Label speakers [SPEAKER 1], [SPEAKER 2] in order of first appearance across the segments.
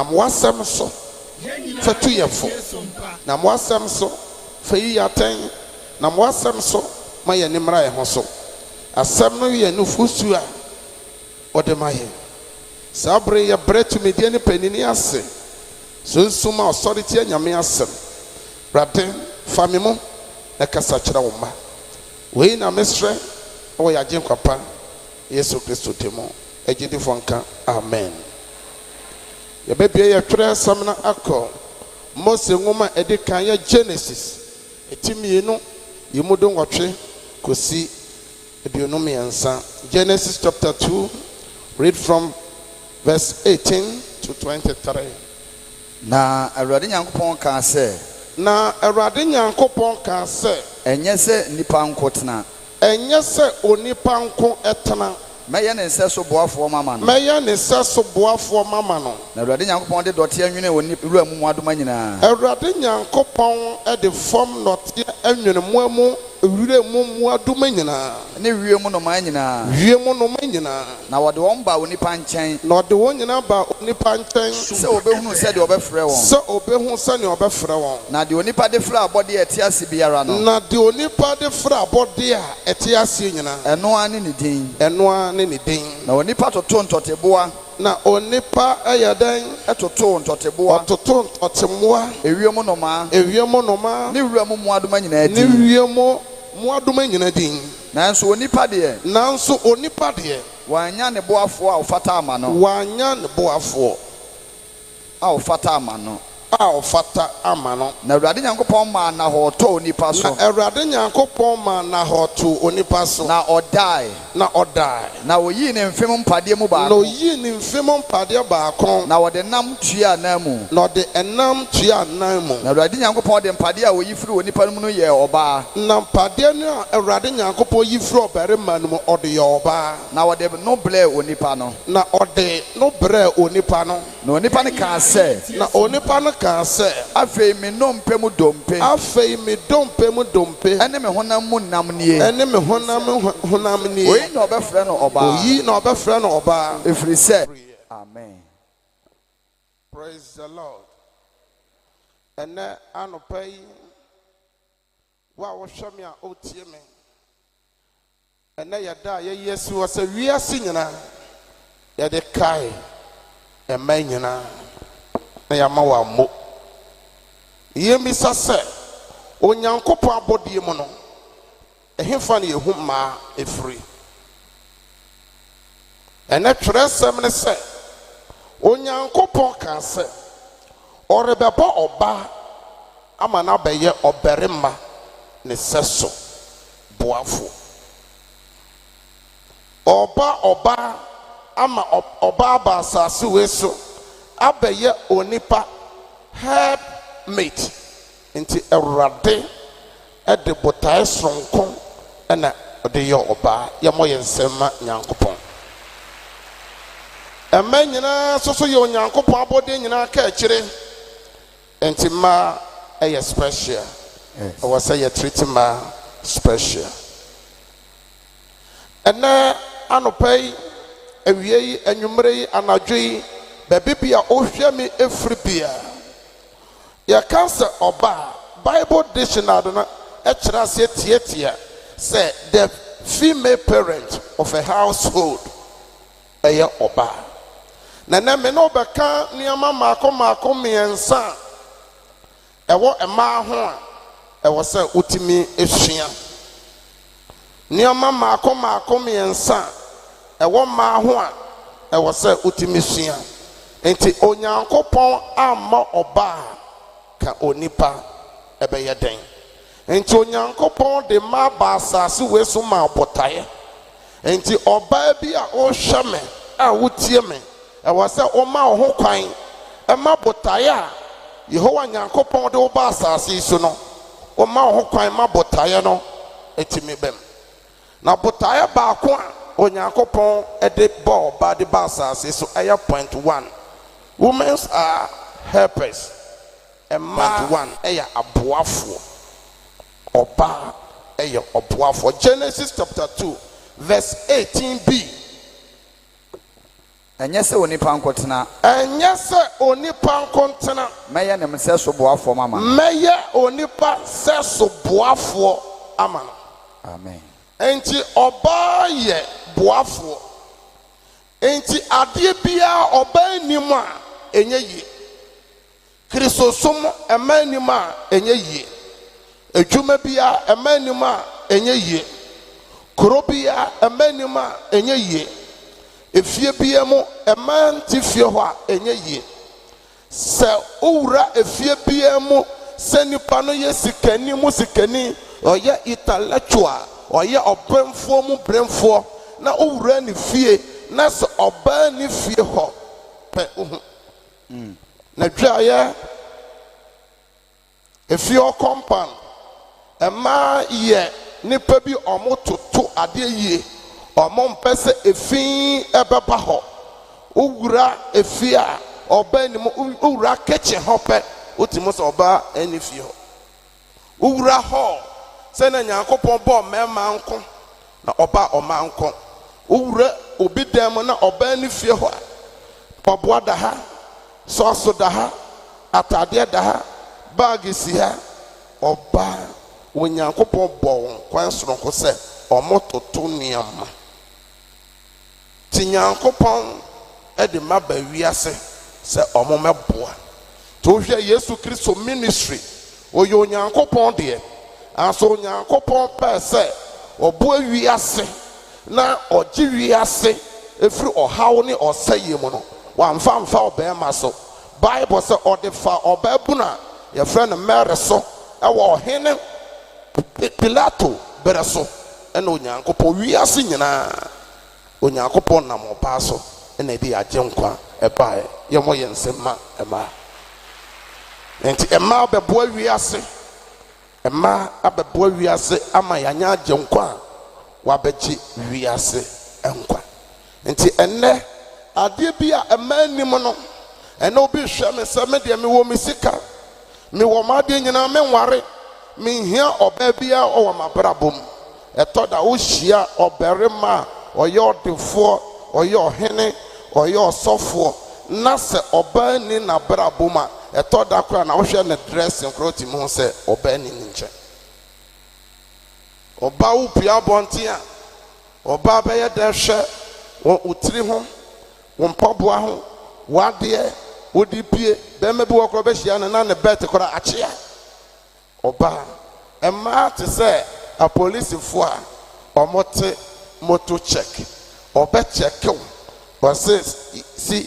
[SPEAKER 1] Nam w'asɛm so fa tu yɛn fo. Nam w'asɛm so fa yi yɛn atɛn. Nam w'asɛm so ma yɛn ani mmra yɛn ho so. Asɛm no yɛ nufosuo a wode ma yɛn. Saa bere yi yɛbrɛ tumidie ne paninni ase. Sunsum a ɔsɔre tia Nyame asɛm. Awurade, fa me mu na kasa kyerɛ wo mma. Wei na mesrɛ wɔ yɛn Agyenkwa pa Yesu Kristo din mu. Agyidifoɔ nka Amen. Yɛbɛbue yɛn twerɛsɛm no akɔ Mose nwoma a ɛdi kan yɛ Genesis ti mmienu yi mu dunwɔtwe kɔsi 23. Genesis chapter 2, read from verse 18 to 23.
[SPEAKER 2] Na Awurade Nyankopɔn kaa sɛ.
[SPEAKER 1] Na Awurade Nyankopɔn kaa sɛ.
[SPEAKER 2] Ɛnyɛ sɛ nnipa nko tena.
[SPEAKER 1] Ɛnyɛ sɛ onipa nko tena.
[SPEAKER 2] Mɛyɛ ne nsɛso boafoɔ mama no.
[SPEAKER 1] Mɛyɛ ne sɛso boafoɔ mama no.
[SPEAKER 2] Na Awurade Nyankopɔn de dɔteɛ nwenee wura mu mmoadoma nyinaa.
[SPEAKER 1] Awurade Nyankopɔn de fam nnɔteɛ nwene mmoa mu wura mu mmoadoma nyinaa.
[SPEAKER 2] Ne wiem nnomaa nyinaa.
[SPEAKER 1] Wiem nnomaa nyinaa.
[SPEAKER 2] Na wɔde wɔn baa onipa nkyɛn.
[SPEAKER 1] Na ɔde wɔn nyinaa baa onipa nkyɛn.
[SPEAKER 2] Sɛ ɔbɛhunu sɛdeɛ ɔbɛfrɛ wɔn.
[SPEAKER 1] Sɛ ɔbɛhu sɛdeɛ ɔbɛfrɛ wɔn.
[SPEAKER 2] Na deɛ onipa de frɛ abɔdeɛ a ɛte ase biara no.
[SPEAKER 1] Na deɛ onipa de frɛ abɔdeɛ a ɛte aseɛ nyinaa.
[SPEAKER 2] Ɛno ara ne ne din.
[SPEAKER 1] Ɛno ara ne ne din.
[SPEAKER 2] Na onipa totoo ntɔteboa.
[SPEAKER 1] Na onipa yɛ dɛn?
[SPEAKER 2] Totoo ntɔteboa.
[SPEAKER 1] Ɔtotoo ntɔtemmoa.
[SPEAKER 2] Ewiem nnomaa.
[SPEAKER 1] Ewiem nnomaa.
[SPEAKER 2] Ne wuram mmoadoma nyinaa
[SPEAKER 1] Ne
[SPEAKER 2] din.
[SPEAKER 1] wiem mmoadoma nyinaa din.
[SPEAKER 2] Nanso onipa deɛ.
[SPEAKER 1] Nanso onipa deɛ.
[SPEAKER 2] Wannya ne boafoɔ a ɔfata amma no.
[SPEAKER 1] Wannya ne boafoɔ.
[SPEAKER 2] A ɔfata amma no.
[SPEAKER 1] A ɔfata ama no.
[SPEAKER 2] Na Awurade Nyankopɔn maa nnahɔɔ tɔɔ onipa so.
[SPEAKER 1] Na Awurade Nyankopɔn maa nnahɔɔ too onipa so.
[SPEAKER 2] Na ɔdae.
[SPEAKER 1] Na ɔdae.
[SPEAKER 2] Na ɔyii ne mfem mpadeɛ mu
[SPEAKER 1] Na
[SPEAKER 2] baako.
[SPEAKER 1] ɔyii ne mfem mpadeɛ baako.
[SPEAKER 2] Na ɔde nam tuaa nan mu.
[SPEAKER 1] Na ɔde nam tuaa nan mu.
[SPEAKER 2] Na Awurade Nyankopɔn de mpadeɛ a ɔyi firii onipa no mu no yɛɛ ɔbaa.
[SPEAKER 1] Na mpadeɛ no a Awurade Nyankopɔn yi firii ɔbarima no mu, ɔde yɛɛ ɔbaa.
[SPEAKER 2] Na ɔde no brɛɛ onipa no.
[SPEAKER 1] Na ɔde no brɛɛ onipa no.
[SPEAKER 2] Na onipa no kaa sɛ.
[SPEAKER 1] Na onipa no kaa sɛ.
[SPEAKER 2] Afei me nnompe mu dompe.
[SPEAKER 1] Afei me dompe mu dompe.
[SPEAKER 2] Ne me honam mu nam nie.
[SPEAKER 1] Ne me honam mu honam nie.
[SPEAKER 2] Oyi na wɔbɛfrɛ no ɔbaa.
[SPEAKER 1] Oyi na wɔbɛfrɛ no ɔbaa.
[SPEAKER 2] Ɛfiri sɛ. Amen.
[SPEAKER 1] Praise the Lord. Ɛnɛ anɔpa yi, wo a wohwɛ me a wotie me, ɛnɛ yɛ da a yɛyi asi hɔ sɛ wiase nyinaa yɛde kae mmaa nyinaa na yɛama wɔn ammo. Yɛmmisa sɛ, Onyankopɔn abɔdeɛ mu no, ɛhefa na yɛhu mmaa ɛfiri? Ɛnɛ twerɛsɛm ne sɛ, Onyankopɔn kaa sɛ ɔrebɛbɔ ɔbaa ama no abɛyɛ ɔbarima ne sɛso boafoɔ. Ɔreba ɔbaa ama ɔbaa aba asase wei so abɛyɛ onipa help mate. Nti Awurade de botaeɛ soronko na ɔde yɛ ɔbaa. Yɛmmɔ yɛn nsam ma Nyankopɔn. Mmaa nyinaa nso so yɛ Onyankopɔn abɔdeɛ nyinaa ka akyire. Nti mmaa yɛ special. Ɛwɔ sɛ yɛ treat mmaa special. Ɛnɛ anɔpa yi, awia yi, anwummerɛ yi, anadwo yi, baabi bi a wohwɛ me ɛfiri bia, yɛka sɛ ɔbaa, Bible dictionary no kyerɛ aseɛ tiatia sɛ the female parent of a household ɛyɛ ɔbaa. Na ɛnɛ me ne wo bɛka nneɛma mmaako mmaako mmiɛnsa a ɛwɔ mmaa ho a ɛwɔ sɛ wotumi sua. Nneɛma mmaako mmaako mmiɛnsa a ɛwɔ mmaa ho a ɛwɔ sɛ wotumi sua. Nti Onyankopɔn ammɔ ɔbaa ka onipa ɛbɛyɛ dɛn? Nti Onyankopɔn de mmaa ba asase wei so maa botaeɛ. Nti ɔbaa bi a wohwɛ me a wotie me, ɛwɔ sɛ woma wo ho kwan ɛma botaeɛ a Yehowa Nyankopɔn de wo ba asase yi so no, woma wo ho kwan ma botaeɛ no ɛtumi bɛm. Na botaeɛ baako a Onyankopɔn de bɔɔ ɔbaa de ba asase so ɛyɛ point one. Women are helpers. Mmaa one ɛyɛ aboafoɔ. Ɔbaa ɛyɛ ɔboafoɔ. Genesis chapter 2 verse 18b.
[SPEAKER 2] Ɛnyɛ sɛ onipa nko tena.
[SPEAKER 1] Ɛnyɛ sɛ onipa nko ntena.
[SPEAKER 2] Mɛyɛ ne sɛ so boafoɔ mama no.
[SPEAKER 1] Mɛyɛ onipa sɛ so boafoɔ ama no.
[SPEAKER 2] Amen.
[SPEAKER 1] Nti ɔbaa yɛ boafoɔ. Nti adeɛ biara ɔbaa nim a, ɛnyɛ yie. Kristosom, ɛma anim a, ɛnyɛ yie. Adwuma biara, ɛma anim a, ɛnyɛ yie. Kuro biara, ɛma anim a, ɛnyɛ yie. Efie biara mu, ɛma nte fie hɔ a, ɛnyɛ yie. Sɛ wowura efie biara mu sɛ nipa no yɛ sikani mu sikani, ɔyɛ intellectual, ɔyɛ ɔbrɛmfoɔ mu brɛmfoɔ, na wowura ne fie na sɛ ɔbaa ne fie hɔ pɛ, wohu na dwaeɛ efie hɔ compound. Mmaa yɛ nipa bi, ɔmo toto adeɛ yie. Ɔmo mpɛ sɛ efi ɛbɛba hɔ. Wowura efie a ɔbaa nim, wowura kitchen hɔ pɛ, wotumi sɛ ɔbaa ɛne fie hɔ. Wowura hall, sɛnea Nyankopɔn bɔɔ mmarima nko na ɔbaa ɔmaa nko. Wowura obi dan mu na ɔbaa ne fie hɔ a, mpaboa da ha, sɔɔso da ha, ataadeɛ da ha, baage si ha. Ɔbaa, Onyankopɔn bɔ wɔn kwan soronko sɛ ɔmo toto nneɛma. Ti Nyankopɔn ɛde ma ba wiase sɛ ɔmo mɛboa. Nti wohwɛ Yesu Kristo ministry, ɔyɛ Onyankopɔn deɛ, anso Onyankopɔn pɛɛ sɛ ɔboa wiase na ɔgye wiase efiri ɔhaw ne ɔsɛyɛ mu no, wamfa mfa ɔbɛrima so. Bible sɛ ɔde fa ɔbaa a yɛfrɛ no Mary so, ɛwɔ ɔhene Pilato berɛ so, ɛna Onyankopɔn wiase nyinaa, Onyankopɔn nam ɔbaa so ɛna ɛde agye nkwa ɛbaeɛ. Yɛmmɔ yɛn nsɛm ma mmaa. Nti mmaa bɛboa wiase. Mmaa abɛboa wiase ama yɛanya agye nkwa a wabɛgye wiase nkwa. Nti ɛnnɛ, adeɛ bi a mmaa anim no, ɛnɛ obi hwɛ me sɛ me deɛ, mewɔ me sika, mewɔ m'adeɛ nyinaa, menware, menhia ɔbaa biara ɔwɔ m'abrabɔ mu. Ɛtɔ da wohyia ɔbarima a ɔyɛ ɔdefoɔ, ɔyɛ ɔhene, ɔyɛ ɔsɔfoɔ, na sɛ ɔbaa ni n'abrabɔ mu a, ɛtɔ da koraa na wohwɛ ne dressing koraa, wotumi ho sɛ ɔbaa ni ne nkyɛn. Ɔbaa wo pua abɔnten a, ɔbaa bɛyɛ dɛ hwɛ wɔ wo tiri ho, wo mpaboa ho, w'adeɛ wode pie. Bɛrima bi wɔ koraa bɛhyia no na ne belt koraa akyea. Ɔbaa, mmaa te sɛ apolisifoɔ a wɔte moto check. Ɔbɛkyɛke wo, ɔse si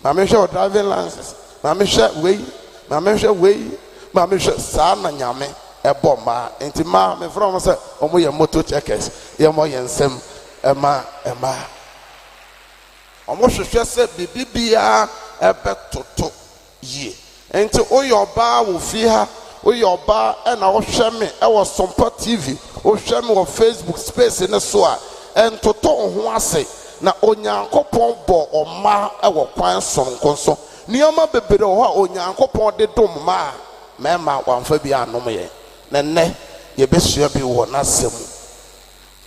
[SPEAKER 1] maame, hwɛ wɔ driving license, maame hwɛ wei, maame hwɛ wei, maame hwɛ. Saa na Nyame ɛbɔ mmaa. Nti mmaa, mefrɛ wɔn sɛ wɔn yɛ moto checkers. Yɛmmɔ yɛn nsam ɛma mmaa. Wɔn hwehwɛ sɛ biribi biara ɛbɛtoto yie. Nti woyɛ ɔbaa wɔ fie ha, woyɛ ɔbaa ɛna wohwɛ me ɛwɔ Sompa TV, wohwɛ me wɔ Facebook space ne so a, ɛntoto wo ho ase na Onyankopɔn bɔ ɔmaa ɛwɔ kwan soronko so. Nneɛma bebree wɔ hɔ a Onyankopɔn de dom mmaa a mmarima wamfa bi anom yɛn. Na nnɛ yɛbɛsua bi wɔ n'asɛm mu.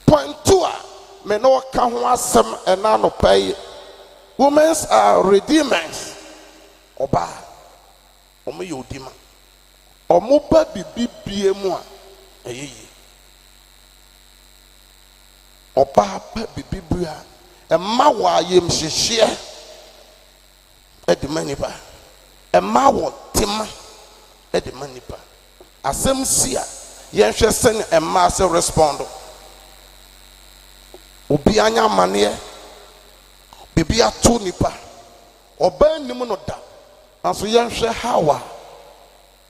[SPEAKER 1] Point two a me ne ɔka ho asɛm ɛna anɔpa yi, women are redeemers. Ɔbaa, wɔn yɛ odima. Wɔn ba bibi bie mu a, ɛyɛ yie. Ɔbaa ba bibi bie a, ɛma wɔ ayamhyehyeɛ ɛde ma nipa, ɛma wɔ tema ɛde ma nipa. Asɛm si a, yɛnhwɛ sɛnea mmaa sɛ respond. Obi anya amanneɛ, biribi ato nipa, ɔbaa nim no da, nanso yɛnhwɛ how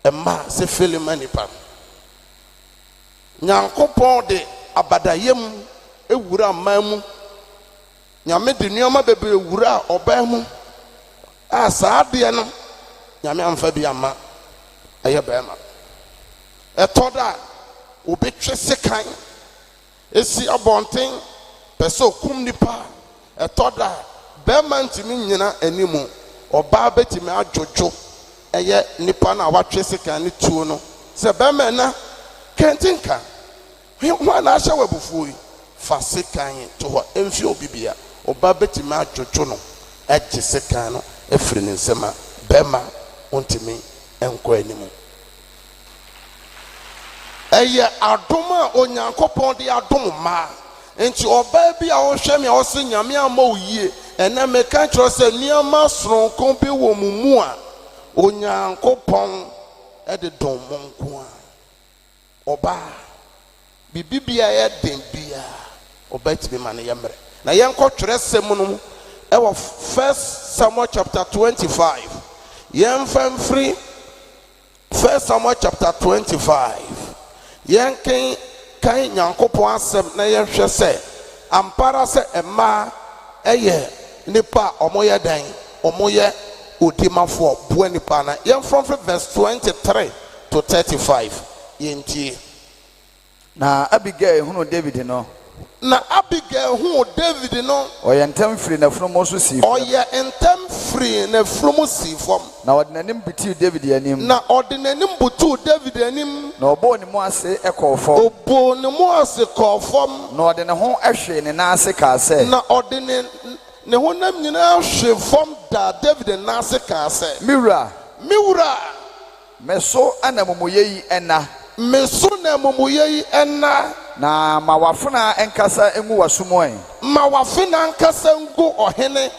[SPEAKER 1] a mmaa sɛ feel ma nipa no. Nyankopɔn de abadayɛ mu ewura mmaa mu. Nyame de nneɛma bebree wura ɔbaa mu a saa adeɛ no, Nyame amfa bi ama ɛyɛ bɛrima. Ɛtɔ da a, obi twe sekan esi abɔnten pɛ sɛ okum nipa. Ɛtɔ da a, bɛrima ntumi nyina anim. Ɔbaa bɛtumi adwodwo ɛyɛ nipa no a watwe sekan ne tuo no sɛ bɛrima na kɛntinka ho a na ahyɛ wɔ abufuo yi, fa sekan to hɔ mfi obi bia. Ɔbaa bɛtumi adwodwo no. agye sekan no afiri ne nsam a, bɛrima wontumi nkɔ anim. Ɛyɛ adom a Onyankopɔn de adom mmaa. Nti ɔbaa bi a ɔhwɛ me a ɔse Nyame ammɔ wo yie, ɛnnɛ meka kyerɛ wo sɛ nneɛma soronko bi wɔ mo mu a Onyankopɔn de dom mo nko ara. Ɔbaa, biribi biara ɛyɛ den biara, ɔbaa tumi ma no yɛ mmerɛ. Na yɛnkɔ twerɛsɛm no mu ɛwɔ First Samuel chapter 25. Yɛmfa mfiri First Samuel chapter 25. Yɛnken kan Nyankopɔn asɛm na yɛnhwɛ sɛ ampa ara sɛ mmaa ɛyɛ nnipa a wɔyɛ dɛn? Wɔyɛ odimafoɔ, boa nnipa anaa? Yɛmfa mfiri verse 23 to 35. Yɛntie.
[SPEAKER 2] Na Abigail hunuu Dawid no.
[SPEAKER 1] Na Abigail huu Dawid no.
[SPEAKER 2] Ɔyɛɛ ntɛm firii n'afunumu so sii fam.
[SPEAKER 1] Ɔyɛɛ ntɛm firii n'afunumu sii fam.
[SPEAKER 2] Na ɔde n'anim butuu Dawid anim.
[SPEAKER 1] Na ɔde n'anim butuu Dawid anim.
[SPEAKER 2] Na ɔbɔɔ ne mu ase kɔɔ fam.
[SPEAKER 1] Ɔbɔɔ ne mu ase kɔɔ fam.
[SPEAKER 2] Na ɔde ne ho hwee ne nan ase kaa sɛ.
[SPEAKER 1] Na ɔde ne ne honam nyinaa hwee fam daa Dawid nan ase kaa sɛ.
[SPEAKER 2] Me wura!
[SPEAKER 1] Me wura!
[SPEAKER 2] Me so na amumuyɛ yi nna.
[SPEAKER 1] Me so na amumuyɛ yi nna.
[SPEAKER 2] Na ma w'afenaa nkasa ngu w'aso mu ɛ.
[SPEAKER 1] Ma w'afenaa nkasa ngu ɔhene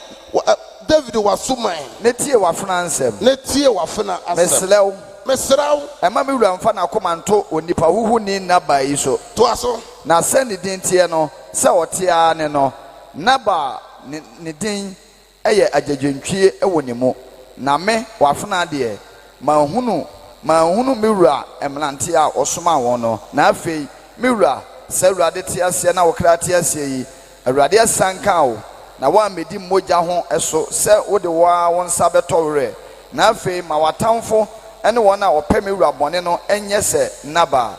[SPEAKER 1] Dawid w'aso mu ɛ.
[SPEAKER 2] Na tie w'afenaa nsɛm.
[SPEAKER 1] Na tie w'afenaa asɛm.
[SPEAKER 2] Mesrɛ wo.
[SPEAKER 1] Mesrɛ wo.
[SPEAKER 2] Mma me wura mfa n'akoma nto onipa huhuni Nabal yi so.
[SPEAKER 1] Toa so.
[SPEAKER 2] Na sɛ ne din teɛ no, sɛ ɔte ara ne no, Nabal ne ne din yɛ agyadwantwie wɔ ne mu, na me, w'afenaa deɛ, manhunu, manhunu me wura mmeranteɛ a ɔsomaa wɔn no. Na afei, me wura, sɛ awurade te aseɛ na wo kra te aseɛ yi, awurade asianka wo, na woammɛdi mogya ho so sɛ wode wo ara wo nsa bɛtɔ werɛ. Na afei ma w'atamfo ne wɔn a wɔpɛ me wura bɔne no nyɛ sɛ Nabal,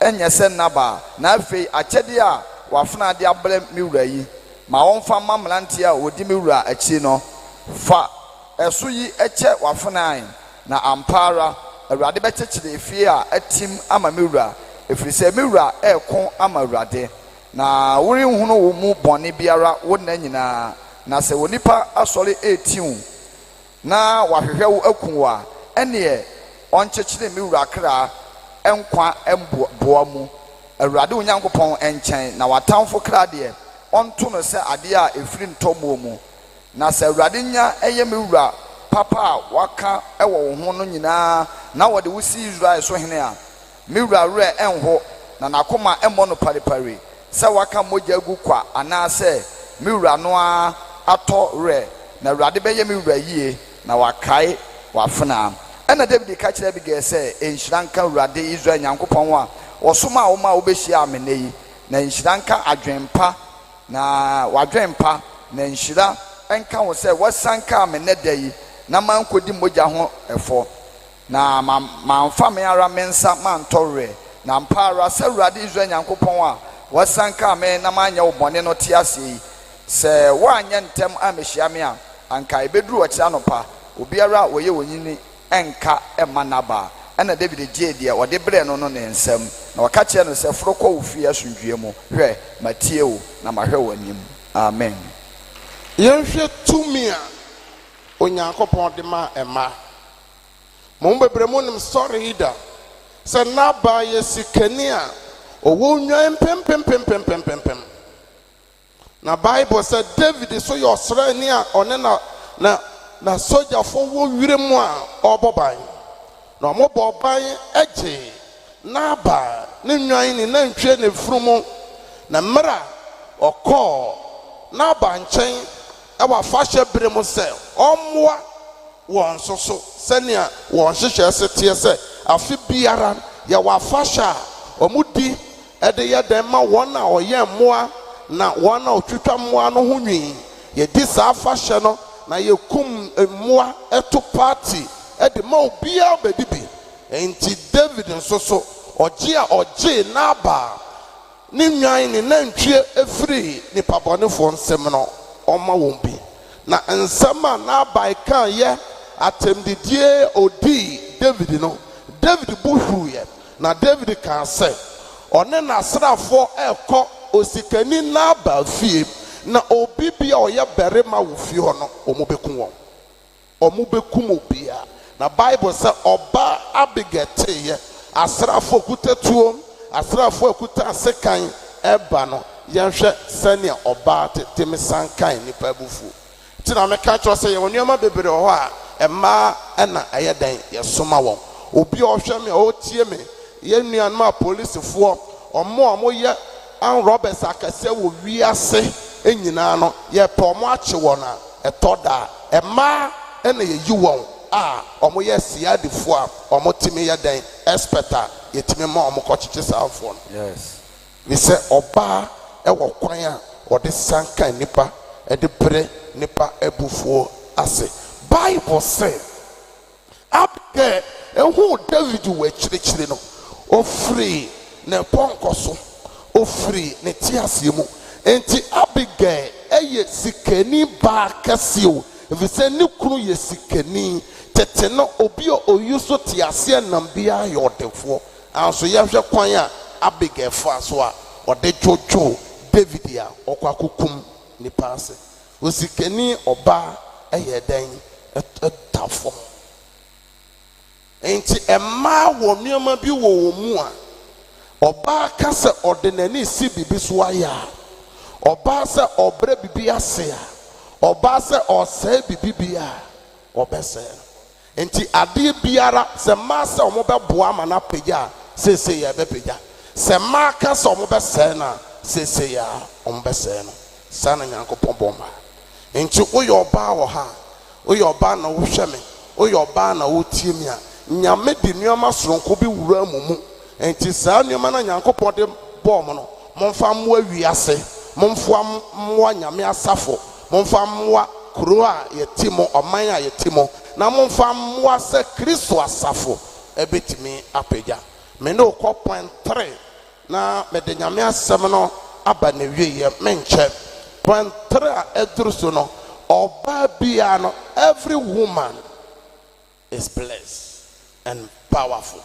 [SPEAKER 2] nyɛ sɛ Nabal. Na afei akyɛdeɛ a w'afenaa de abrɛ me wura yi, Ma wɔmfa mma mmeranteɛ a wɔdi me wura akyi no. Fa ɛso yi kyɛ w'afenaa, na ampa ara Awurade bɛkyekyere efie a atim ama me wura, ɛfiri sɛ me wura reko ama Awurade. Na worenhunu wo mu bɔne biara wo nna nyinaa. Na sɛ onipa asɔre retia wo na wahwehwɛ wo aku wo a, ɛnneɛ ɔnkyekyere me wura kra nkwa boa mu Awurade wo Nyankopɔn nkyɛn, na w'atamfo kra deɛ, ɔnto no sɛ adeɛ a ɛfiri ntɔmmoɔ mu. Na sɛ Awurade nya yɛ me wura papa a waka wɔ wo ho no nyinaa na ɔde wo si Israel so hene a, me wura werɛ renho na n'akoma remmɔ no paripari sɛ waka mogya agu kwa anaasɛ me wura no ara atɔ werɛ, na Awurade bɛyɛ me wura yie na wakae w'afenaa. Ɛnna Dawid ka kyerɛɛ Abigail sɛ, Nhyira nka Awurade, Israel Nyankopɔn a ɔsomaa wo maa wobehyiaa me nnɛ yi, na nhyira nka adwempa, na w'adwempa, na nhyira nka wo sɛ woasianka me nnɛ da yi na mankodi mogya ho fɔ, na mamfa me ara me nsa mantɔ werɛ. Na ampa ara sɛ Awurade, Israel Nyankopɔn a woasianka me na manyɛ wo bɔne no te ase yi, sɛ woanyɛ ntɛm ammehyia me a, anka ebeduru ɔkyena anɔpa, obiara a ɔyɛ onini nka mma Nabal. Ɛnna Dawid gyee deɛ ɔde brɛɛ no no ne nsam, na ɔka kyerɛɛ no sɛ, Foro kɔ wo fie asomdwoeɛ mu. Hwɛ, matie wo, na mahwɛ w'anim. Amen.
[SPEAKER 1] Yɛnhwɛ tumi a Onyankopɔn de ma mmaa. Mo mu bebree mo nim sɔre yi da sɛ Nabal yɛ sikani a ɔwɔ nnwan mpempempempempempem. Na Bible sɛ David nso yɛ ɔsraani a ɔne na na n'asogyafo wɔ wiram a ɔrebɔ ban. Na wɔbɔɔ ban gyee Nabal ne nnwan ne nantwie ne mfunumu. Na mmerɛ a ɔkɔɔ Nabal nkyɛn wɔ afahyɛ bere mu sɛ ɔmmoa wɔn nso so sɛnea wɔn nhyehyɛe se teɛ sɛ afe biara yɛwɔ afahyɛ a wɔdi de yɛ dɛn ma wɔn a wɔyɛn mmoa na wɔn a wɔtwitwa mmoa no ho nwi. Yɛdi saa afahyɛ no na yɛkum mmoa to party de ma obiara bɛdi bi. Enti David nso so, ɔgye a ɔgyee Nabal ne nnwan ne nantwie firii nnipabɔnefoɔ nsam no, ɔma wɔn bi. Na nsɛm a Nabal kaeɛ, atɛmdidie a ɔdii Dawid no, Dawid bo huruiɛ. Na Dawid kaa sɛ ɔne n'asraafoɔ rekɔ osikani Nabal fie. Na obi bi a ɔyɛ barima wɔ fie hɔ no, wɔbɛku wɔn. Wɔbɛkum obiara. Na Bible sɛ ɔbaa Abigail teeɛ, asraafoɔ a ɛkuta tuo, asraafoɔ a ɛkuta asekan reba no, yɛnhwɛ sɛnea ɔbaa tete me san kae nnipa abufuo. Nti na meka kyerɛ wo sɛ yɛwɔ nneɛma bebree wɔ hɔ a mmaa na ɛyɛ dɛn yɛsoma wɔn. Obi a ɔhwɛ me a ɔretie me, yɛn nuanom apolisifoɔ, wɔn a wɔyɛ armed robbers akɛseɛ wɔ wiase nyinaa no, yɛpɛ wɔn akye wɔn a, ɛtɔ da a, mmaa na yɛyi wɔn a wɔyɛ siadifoɔ a wɔtumi yɛ dɛn, expert a yɛtumi ma wɔn kɔkyekye saa afoɔ no. Efisɛ ɔbaa wɔ kwan a ɔde sianka nnipa de brɛ nnipa abufuo ase. Bible se, Abigail huu Dawid wɔ akyirikyiri no, ɔfirii ne pɔnkɔ so, ɔfirii ne teaseɛ mu. Enti Abigail yɛ sikani baa kɛseɛ o, efisɛ ne kunu yɛ sikani. Tete no, obi a ɔyi so teaseɛnam biara yɛ ɔdefoɔ. Nanso yɛhwɛ kwan a Abigail faa so a ɔde dwodwoo David a ɔkɔ akokum nnipa ase. Osikani ɔbaa yɛɛ dɛn da fam? Enti mmaa wɔ nneɛma bi wɔ wɔn mu a, ɔbaa ka sɛ ɔde n'ani resi biribi so ayɛ a, ɔbaa sɛ ɔbrɛ biribi ase a, ɔbaa sɛ ɔresɛe biribi bi a, ɔbɛsɛe no. Enti adeɛ biara, sɛ mmaa sɛ wɔbɛboa ama no apagya a, seesei ara ɛbɛpagya. Sɛ mmaa ka sɛ wɔbɛsɛe no a, seesei ara wɔbɛsɛe no. Saa na Nyankopɔn bɔɔ mmaa. Enti woyɛ ɔbaa wɔ ha a, woyɛ ɔbaa na wohwɛ me, woyɛ ɔbaa na wotie me a, Nyame de nnoɔma sononko bi wuraa mo mu. Enti saa nnoɔma no a Nyankopɔn de bɔɔ mo no, momfa mmoa wiase, momfoa mmoa Nyame asafo, Momfa mmoa kuro a yɛte mu, ɔman a yɛte mu, na momfa mmoa sɛ Kristo asafo bɛtumi apagya. Me ne wo kɔ point three na mede Nyame asɛm no aba n'awieɛ, menkyɛ. Point three a ɛduru so no, ɔbaa biara no, every woman is blessed and powerful.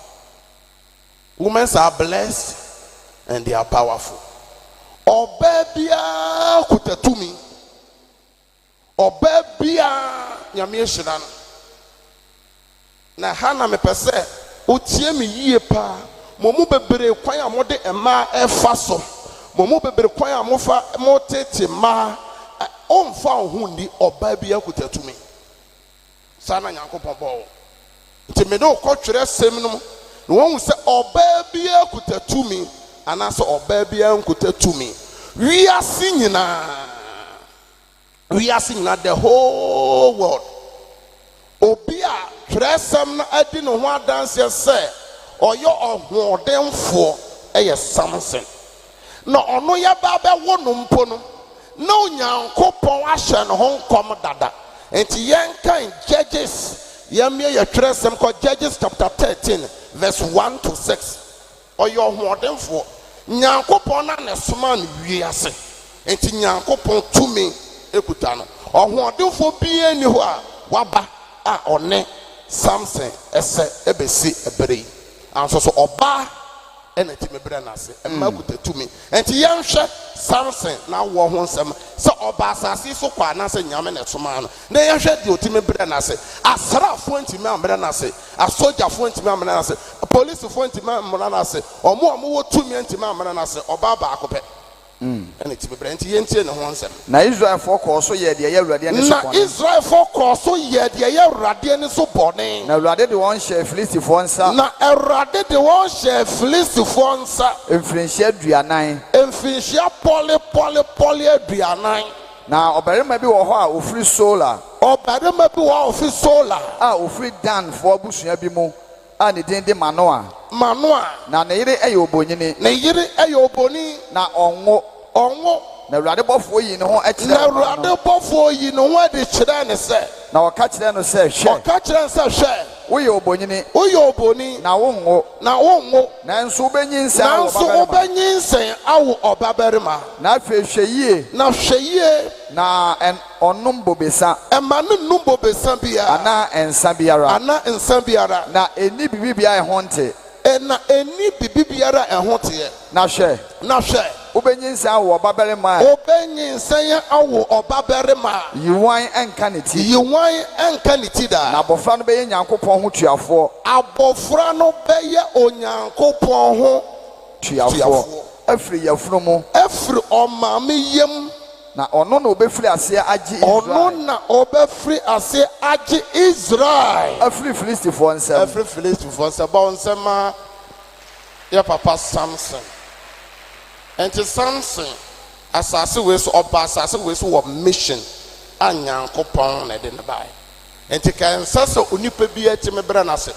[SPEAKER 1] Women are blessed and they are powerful. Ɔbaa biara kuta tumi. Ɔbaa biara Nyame ahyira no. Na ha na mepɛ sɛ wotie me yie paa. Mo mu bebree kwan a mode mmaa ɛfa so. Mo mu bebree kwan a mofa motete mmaa. Ɔmfa wo ho nni. Ɔbaa biara kuta tumi. Saa na Nyankopɔn bɔɔ wo. Nti mede wo kɔ twerɛsɛm no mu na woahu sɛ ɔbaa biara kuta tumi anaasɛ ɔbaa biara nkuta tumi. Wiase nyinaa, wiase nyinaa, the whole world, obi a twerɛsɛm no adi ne ho adanseɛ sɛ ɔyɛ ɔhoɔdenfoɔ yɛ Samson. Na ɔno yɛba bɛwo no mpo no, na Onyankopɔn ahyɛ ne ho nkɔm dada. Enti yɛnkan Judges, yɛmmue yɛn twerɛsɛm kɔ Judges chapter 13 verse 1 to 6. Ɔyɛ ɔhoɔdenfoɔ. Nyankopɔn na na ɛsomaa no wiase. Enti Nyankopɔn tumi kuta no. Ɔhoɔdenfoɔ biara nni hɔ a waba a ɔne Samson sɛ bɛsi ɛberɛ yi. Nanso so ɔbaa na ɛtumi brɛ no ase. Mmaa kuta tumi. Enti yɛnhwɛ Samson n'awoɔ ho nsɛm, sɛ ɔbaa asase yi so kwa anaasɛ Nyame na ɛsomaa no, na yɛnhwɛ deɛ ɔtumi brɛɛ no ase. Asraafoɔ antumi ammrɛ no ase, asogyafoɔ antumi ammrɛ no ase, polisifoɔ antumi ammrɛ no ase, wɔn a wɔwɔ tumi antumi ammrɛ no ase, ɔbaa baako pɛ. Na ɛtumi brɛ. Enti yɛntie ne ho nsɛm.
[SPEAKER 2] Na Israelfoɔ kɔɔ so yɛɛ deɛ ɛyɛ Awurade ani so
[SPEAKER 1] Na
[SPEAKER 2] bɔne.
[SPEAKER 1] Israelfoɔ kɔɔ so yɛɛ deɛ ɛyɛ Awurade ani so bɔne.
[SPEAKER 2] Na Awurade de wɔn hyɛɛ Filistifoɔ nsa.
[SPEAKER 1] Na Awurade de wɔn hyɛɛ Filistifoɔ nsa.
[SPEAKER 2] Mfirinhyia 40.
[SPEAKER 1] Mfirinhyia pɔle pɔle pɔle 40.
[SPEAKER 2] Na ɔbarima bi wɔ hɔ a ɔfiri Sola.
[SPEAKER 1] Ɔbarima bi wɔ hɔ a ɔfiri Sola.
[SPEAKER 2] A ɔfiri Danfoɔ abusua bi mu a ne din de Manoa.
[SPEAKER 1] Manoa.
[SPEAKER 2] Na ne yere yɛ obonini.
[SPEAKER 1] Ne yere yɛ obonini.
[SPEAKER 2] Na ɔnwo.
[SPEAKER 1] Ɔnwo.
[SPEAKER 2] Na Awurade bɔfoɔ yii ne ho kyerɛɛ
[SPEAKER 1] Na
[SPEAKER 2] ɔbaa no.
[SPEAKER 1] Awurade bɔfoɔ yii ne ho adi kyerɛɛ no sɛ.
[SPEAKER 2] Na ɔka kyerɛɛ no sɛ, Hwɛ.
[SPEAKER 1] Ɔka kyerɛɛ no sɛ, Hwɛ.
[SPEAKER 2] Woyɛ obonini.
[SPEAKER 1] Woyɛ obonini.
[SPEAKER 2] Na wonwo.
[SPEAKER 1] Na wonwo.
[SPEAKER 2] Nanso wobɛnyinsɛn awo
[SPEAKER 1] Nanso
[SPEAKER 2] ɔbabarima.
[SPEAKER 1] wobɛnyinsɛn awo ɔbabarima.
[SPEAKER 2] Na afei hwɛ yie.
[SPEAKER 1] Na hwɛ yie.
[SPEAKER 2] Na ɔnnom bobesa.
[SPEAKER 1] Mma no nnom bobesa biara.
[SPEAKER 2] Anaa nsa biara.
[SPEAKER 1] Anaa nsa biara.
[SPEAKER 2] Na ɛnni biribiara a ɛho nte.
[SPEAKER 1] Na ɛnni biribiara a ɛho teɛ.
[SPEAKER 2] Na hwɛ.
[SPEAKER 1] Na hwɛ.
[SPEAKER 2] Wobɛnyinsɛn awo ɔbabarima a
[SPEAKER 1] Wobɛnyinsɛn awo ɔbabarima a
[SPEAKER 2] yiwan nka ne ti.
[SPEAKER 1] Yiwan nka ne ti daa.
[SPEAKER 2] Na abɔfra no bɛyɛ Nyankopɔn ho tuafoɔ.
[SPEAKER 1] Abɔfra no bɛyɛ Onyankopɔn ho
[SPEAKER 2] tuafoɔ.
[SPEAKER 1] Tuafoɔ.
[SPEAKER 2] Afiri yafunu mu.
[SPEAKER 1] Afiri ɔmaame yam.
[SPEAKER 2] Na ɔno na obɛfiri aseɛ agye
[SPEAKER 1] Ɔno
[SPEAKER 2] Israel
[SPEAKER 1] na ɔbɛfiri ase agye Israel
[SPEAKER 2] afiri Filistifoɔ nsam.
[SPEAKER 1] Ɛfiri Filistifoɔ nsam. Bɔ nsɛm ma yɛ papa Samson. Nti Samson asase wei so, ɔba asase wei so wɔ mission a Nyankopɔn na ɛde ne baeɛ. Nti ka ɛnsɛ sɛ onipa bi atumi brɛ n'ase,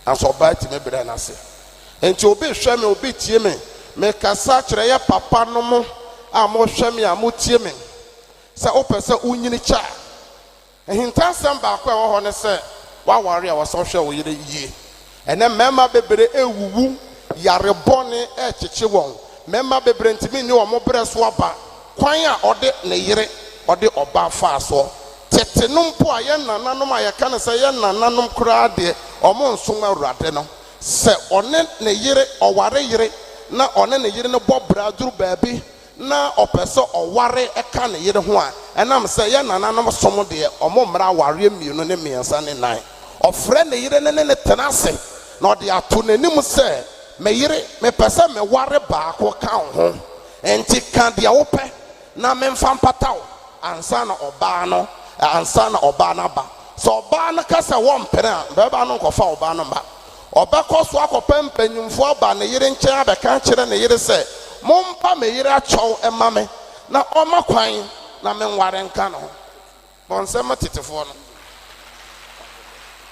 [SPEAKER 1] nanso ɔbaa atumi brɛ n'ase. Nti obi hwɛ me, obi tie me, mekasa kyerɛ yɛ papa no mo a mohwɛ me a motie me sɛ wopɛ sɛ wonyini kyɛ a, ahintasɛm baako a ɛwɔ hɔ ne sɛ woaware a, wɔsɛ wohwɛ wo yere yie. Ɛnɛ mmarima bebree ewuwu, yare bɔne ɛkyekye wɔn. Mmarima bebree ntumi nni wɔn brɛ so aba kwan a ɔde ne yere, ɔde ɔbaa faa soɔ. Tete no mpo a yɛn nananom a yɛka no sɛ yɛn nananom koraa deɛ, ɔmo nsom Awurade no, sɛ ɔne ne yere ɔware yere na ɔne ne yere no bɔ bra duru baabi na ɔpɛ sɛ ɔware ɛka ne yere ho a, ɛnam sɛ yɛn nananom som deɛ, ɔmo mmara awareɛ mmienu ne mmiɛnsa ne nan, ɔfrɛ ne yere ne tena ase na ɔde ato n'anim sɛ, "Me yere, mepɛ sɛ meware baako ka wo ho, nti ka deɛ wopɛ na memfa mpata wo," ansa na ɔbaa no ansa na ɔbaa no aba. Sɛ ɔbaa no ka sɛ wɔmpene a, bɛrima no nkɔfa ɔbaa no mba. Ɔbɛkɔ so akɔpɛ mpanyimfoɔ aba ne yere nkyɛn abɛka kyerɛ ne yere sɛ, "Mompa me yere akyɛw ɛma me na ɔma kwan na menware nka ne ho." Bɔnsɛm.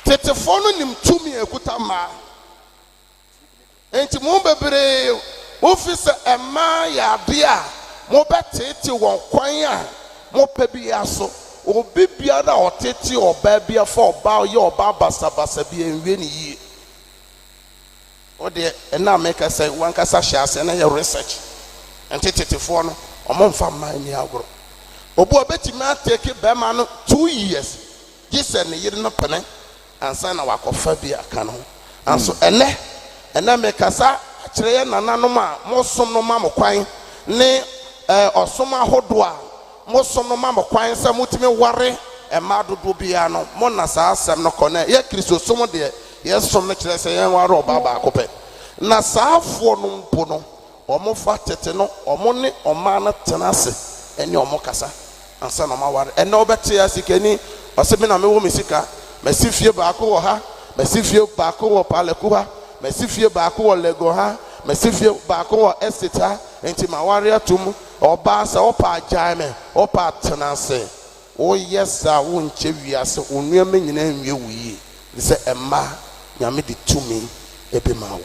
[SPEAKER 1] Tetefoɔ no nim tumi a ekuta mmaa. Nti mo bebree wofi sɛ mmaa yɛ adeɛ a mobɛtete wɔn kwan a mopɛ biara so. Obi biara a ɔtete ɔbaa bi afa ɔbaa ɔyɛ ɔbaa basabasa bi nwie ne yie. Wodeɛ ɛna meka sɛ wankasa hyɛ ase na yɛ research. Nti tetefoɔ no, ɔmo mfa mmaa ni agorɔ. Obi a ɔbɛtumi atake bɛrima no 2 years gye sɛ ne yere no pene ansa na wakɔfa bi aka no ho. Nanso ɛnɛ mekasa akyerɛ yɛ nananom a mosom no ma mo kwan ne ɔsom ahodoɔ a mosom no ma mo kwan sɛ motumi ware mmaa dodoɔ biara no, mo na saa asɛm no kɔ. Na yɛ Kristosom deɛ, yɛsom no kyerɛ sɛ yɛnware ɔbaa baako pɛ. Na saafoɔ no mpo no, wɔn fa tete no, wɔn ne ɔmaa no tena ase ɛne wɔn kasa ansa na wɔn aware. Ɛnɛ wɔbɛte asikani ɔsɛ, "Mi na mewɔ mi sika, mɛsi fie baako wɔ ha, mɛsi fie baako wɔ Paleku ha, mɛsi fie baako wɔ Legon ha, mɛsi fie baako wɔ estate ha, nti ma ware atum. Ɔbaa, sɛ ɔpa agyae me, ɔpa atena ase." Woyɛ saa, wonkyɛ wiase, wo nneɛma nyinaa nwie wo yie sɛ mmaa. Nyame de tumi ebi ma wo,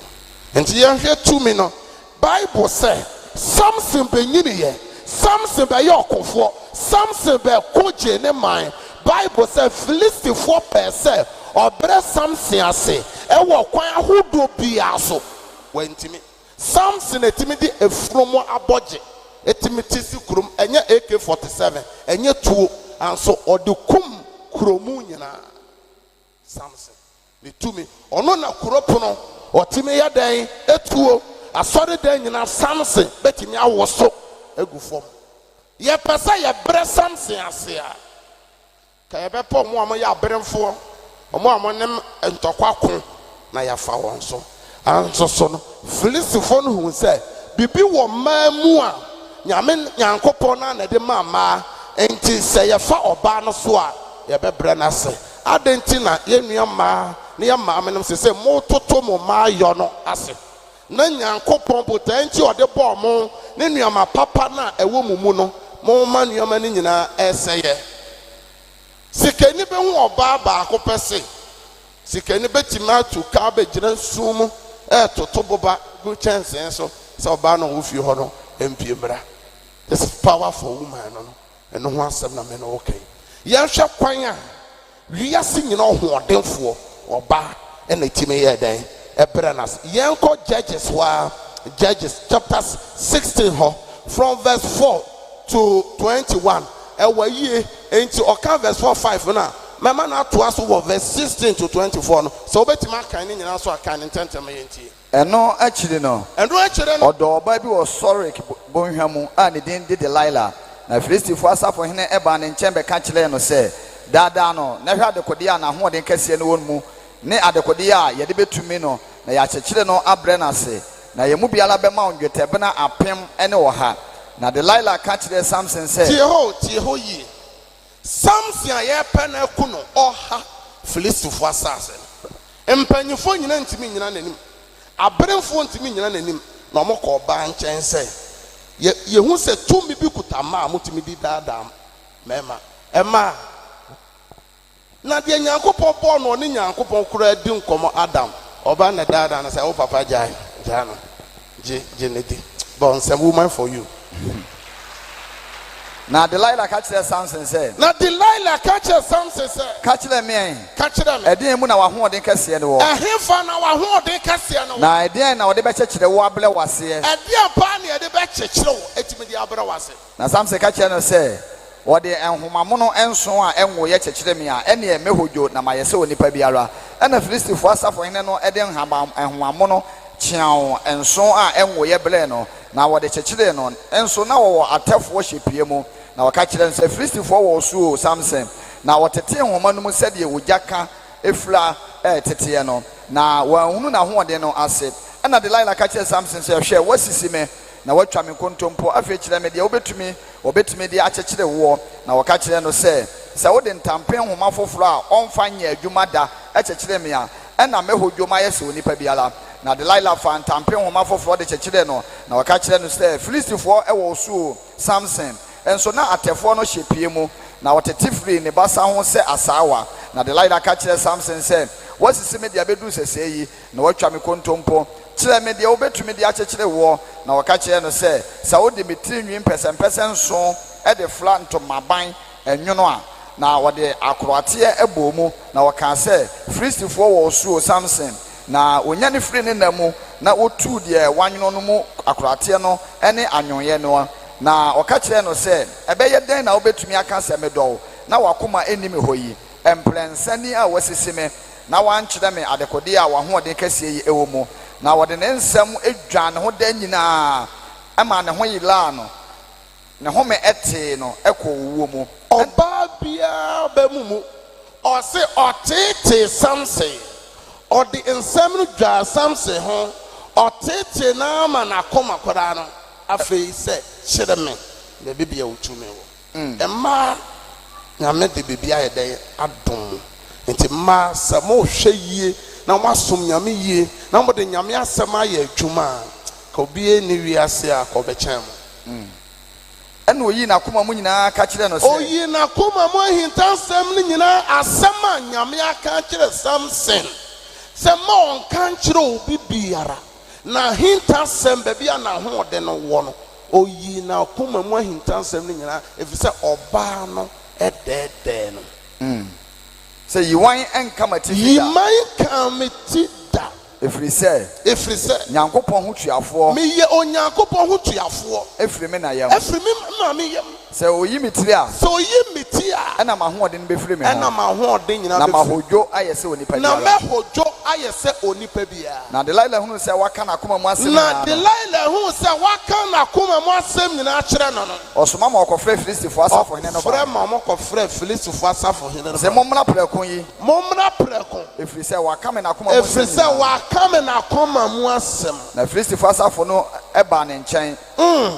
[SPEAKER 1] nti yɛnhwɛ tumi no. Bible sɛ Samson bɛnyiniyɛ, Samson bɛyɛ ɔkofoɔ, Samson bɛko gye ne man. Bible sɛ Filistifoɔ pɛɛ sɛ ɔbrɛ Samson ase ɛwɔ kwan ahodoɔ biara so, wantumi. Samson etimi de efunumu abɔgye etimi ti si kurom. Ɛnyɛ AK-47, ɛnyɛ tuo, anso ɔde kum kuromu nyinaa. Samson ne tumi, ɔno na kuro pono ɔtumi yɛ dɛn etuo asɔre dɛn nyinaa. Samson bɛtumi awo so egu fam. Yɛpɛ sɛ yɛbrɛ Samson ase a, ka yɛbɛpɛ ɔmo a wɔyɛ aberemfoɔ, ɔmo a wɔnem ntɔkwa ko na yɛafa wɔn so. Anso so no, Filistifoɔ no hu sɛ biribi wɔ mmaa mu a Nyame Nyankopɔn no a na ɛde ma mmaa, nti sɛ yɛfa ɔbaa no so a, yɛbɛbrɛ no ase. Adɛn nti na yɛn nua mmaa ne yɛn maame nom sɛ mototo mo mmaa yɔ no ase na Nyankopɔn botae nti ɔde bɔɔ mo ne nneɛma papa no a ɛwɔ mo mu no, momma nneɛma no nyinaa ɛsɛyɛ? Sikani bɛhu ɔbaa baako pɛ se sikani bɛtumi atu kaa bɛgyina nsuo mu ɛɛtoto boba gu kyɛnsee so sɛ ɔbaa no a ɔwɔ fie hɔ no mpie mmra. This is power for woman no. Ɛno ho asɛm na me no wɔka yi. Yɛnhwɛ kwan a wiase nyina ɔhoɔdenfoɔ ɔbaa ɛna ɛtumi yɛ dɛn ɛbrɛ no ase. Yɛnkɔ Judges hɔ a, Judges chapter 16 hɔ, from verse 4 to 21. Ɛwɔ yie. Nti ɔka verse 4 5 no a, Mɛma no atoa so wɔ verse 16 to 24 no. Sɛ wobɛtumi akan ne nyinaa so a, kan no ntɛmntɛm ma yɛntie.
[SPEAKER 2] Ɛno akyiri no,
[SPEAKER 1] Ɛno akyiri no,
[SPEAKER 2] ɔdɔɔ ɔbaa bi wɔ Sorek bɔnhwa mu a ne din de Delilah. Na Filistifoɔ asafohene baa ne nkyɛn bɛka kyerɛɛ no sɛ, Daadaa no, na hwɛ adekodeɛ a n'ahoɔden kɛseɛ no wɔ no mu ne adekodeɛ a yɛde bɛtumi no, na yɛakyekyere no abrɛ no ase, na yɛn mu biara bɛma wo nnwetɛbena 1100. Na Delilah ka kyerɛɛ Samson sɛ.
[SPEAKER 1] Tie hɔ o, tie hɔ yie. Samson a yɛrepɛ no aku no, ɔha Filistifoɔ asase no. Mpanimfoɔ nyinaa ntumi nnyina n'anim. Aberemfoɔ ntumi nnyina n'anim. Na wɔkɔ ɔbaa nkyɛn sɛ, Yɛ, yɛhu sɛ tumi bi kuta mmaa a motumi de daadaa mmarima. Mmaa. Na deɛ Nyankopɔn bɔɔ no, ɔne Nyankopɔn koraa di nkɔmmɔ, Adam, ɔbaa na ɛdaadaa no sɛ, Wo papa gyae, gyaa no, gye, gye no di. Bɔ nsɛm, woman for you.
[SPEAKER 2] Na Delilah ka kyerɛɛ Samson sɛ.
[SPEAKER 1] Na Delilah ka kyerɛɛ Samson sɛ.
[SPEAKER 2] Ka kyerɛ me ɛ.
[SPEAKER 1] Ka kyerɛ me.
[SPEAKER 2] Ɛdeɛn mu na w'ahoɔden kɛseɛ no wɔ?
[SPEAKER 1] Ɛhefa na w'ahoɔden kɛseɛ no wɔ?
[SPEAKER 2] Na ɛdeɛn na wɔde bɛkyekyere wo abrɛ wo aseɛ?
[SPEAKER 1] Ɛdeɛn paa na yɛde bɛkyekyere wo atumi de abrɛ wo ase?
[SPEAKER 2] Na Samson ka kyerɛɛ no sɛ, Wɔde nhoma mono nson a ɛnwoeɛ kyekyere me a, ɛnneɛ mɛhodwo na mayɛ sɛ onipa biara. Ɛnna Filistifoɔ asafohene no de nhoma mono kyeaw nson a ɛnwoeɛ brɛɛ no, na wɔde kyekyeree no. Nso na wɔwɔ atɛfoɔ hyɛ pia mu. Na wɔka kyerɛɛ no sɛ, Filistifoɔ wɔ wo so o, Samson! Na wɔtetee nhoma no mu sɛdeɛ ogya ka fira reteteɛ no, na wɔanhunu n'ahoɔden no ase. Ɛnna Delilah ka kyerɛɛ Samson sɛ, Hwɛ, woasisi me, na woatwa me nkontompo. Afei kyerɛ me deɛ wobɛtumi wɔbɛtumi de akyekyere woɔ. Na wɔka kyerɛɛ no sɛ, Sɛ wode ntampe nhoma foforɔ a ɔmfa nyɛɛ adwuma da kyekyere me a, ɛnna mɛhodwo mayɛ sɛ onipa biara. Na Delilah faa ntampe nhoma foforɔ de kyekyeree no, na ɔka kyerɛɛ no sɛ, Filistifoɔ wɔ wo so o, Samson! Nso na atɛfoɔ no hyɛ pie mu, na wɔtete firii ne basa ho sɛ asaawa. Na Delilah ka kyerɛɛ Samson sɛ, Woasisi me de abɛduru sɛsɛɛ yi, na woatwa me kontompo. Kyerɛ me deɛ wobɛtumi de akyekyere woɔ. Na ɔka kyerɛɛ no sɛ, Sɛ wode me tirinwi mpɛsɛmpɛsɛ nson de fra ntomaban nwono a. Na ɔde akoroateɛ bɔɔ mu, na ɔkaa sɛ, Filistifoɔ wɔ wo so o, Samson! Na ɔnyane firii ne nna mu, na ɔtuu deɛ wanwono no mu akoroateɛ no ne anwoneɛ no. Na ɔka kyerɛɛ no sɛ, Ɛbɛyɛ dɛn na wobɛtumi aka sɛ, 'Medɔ wo, na w'akoma nni me hɔ yi? Mprɛnsa ni a woasisi me, na woankyerɛ me adekodeɛ a w'ahoɔden kɛseɛ yi wɔ mu. Na ɔde ne nsɛm dwaa ne ho da nyinaa maa ne ho yeraa no, ne home tee no kɔɔ owuo mu.
[SPEAKER 1] Ɔbaa biara ba mu mu. Ɔse ɔteetee Samson. Ɔde nsɛm no dwaa Samson ho. Ɔteetee no ara ma n'akoma koraa no. Afei sɛ, kyerɛ me baabi bia wo tumi wɔ. Mmaa, Nyame de biribi ayɛ dɛn adom mo. Nti mmaa, sɛ mohwɛ yie na moasom Nyame yie na mode Nyame asɛm ayɛ adwuma a, nka obiara nni wiase a nka ɔbɛkyɛn mo.
[SPEAKER 2] Ɛnna oyii n'akoma mu nyinaa ka kyerɛɛ no sɛ.
[SPEAKER 1] Oyii n'akoma mu ahintasɛm no nyinaa, asɛm a Nyame aka akyerɛ Samson sɛ mma ɔnka nkyerɛ obi biara, n'ahintasɛm, baabi a n'ahoɔden no wɔ no, Oyii n'akoma mu ahintasɛm no nyinaa, efisɛ ɔbaa no dɛɛdɛɛ no.
[SPEAKER 2] Sɛ, Yi wan nka m'atifi
[SPEAKER 1] Yi
[SPEAKER 2] da.
[SPEAKER 1] man nka me ti da.
[SPEAKER 2] Ɛfiri sɛ.
[SPEAKER 1] Ɛfiri sɛ.
[SPEAKER 2] Nyankopɔn ho tuafoɔ.
[SPEAKER 1] Meyɛ Onyankopɔn ho tuafoɔ.
[SPEAKER 2] Firi me na yam.
[SPEAKER 1] Firi me maame yam.
[SPEAKER 2] Sɛ ɔyi me tiri a.
[SPEAKER 1] Sɛ ɔyi me ti a.
[SPEAKER 2] Ɛnna m'ahoɔden bɛfiri me ho.
[SPEAKER 1] Ɛnna m'ahoɔden nyinaa
[SPEAKER 2] Na
[SPEAKER 1] bɛfiri.
[SPEAKER 2] mahodwo ayɛ sɛ onipa
[SPEAKER 1] Na
[SPEAKER 2] biara.
[SPEAKER 1] mɛhodwo ayɛ sɛ onipa biara.
[SPEAKER 2] Na Delilah hunuu sɛ waka n'akoma mu asɛm
[SPEAKER 1] Na
[SPEAKER 2] nyinaa no.
[SPEAKER 1] Delilah huu sɛ waka n'akoma mu asɛm nyinaa akyerɛ no no.
[SPEAKER 2] Ɔsoma ma wɔkɔfrɛɛ Filistifoɔ asafohene no
[SPEAKER 1] Ɔfrɛ
[SPEAKER 2] bae.
[SPEAKER 1] ma wɔkɔfrɛɛ Filistifoɔ asafohene no
[SPEAKER 2] Sɛ,
[SPEAKER 1] bae.
[SPEAKER 2] Mommra prɛko yi.
[SPEAKER 1] Mommra prɛko.
[SPEAKER 2] Ɛfiri sɛ waka me n'akoma mu asɛm
[SPEAKER 1] Ɛfiri sɛ
[SPEAKER 2] nyinaa.
[SPEAKER 1] waka me n'akoma mu asɛm.
[SPEAKER 2] Na Filistifoɔ asafo no baa ne nkyɛn,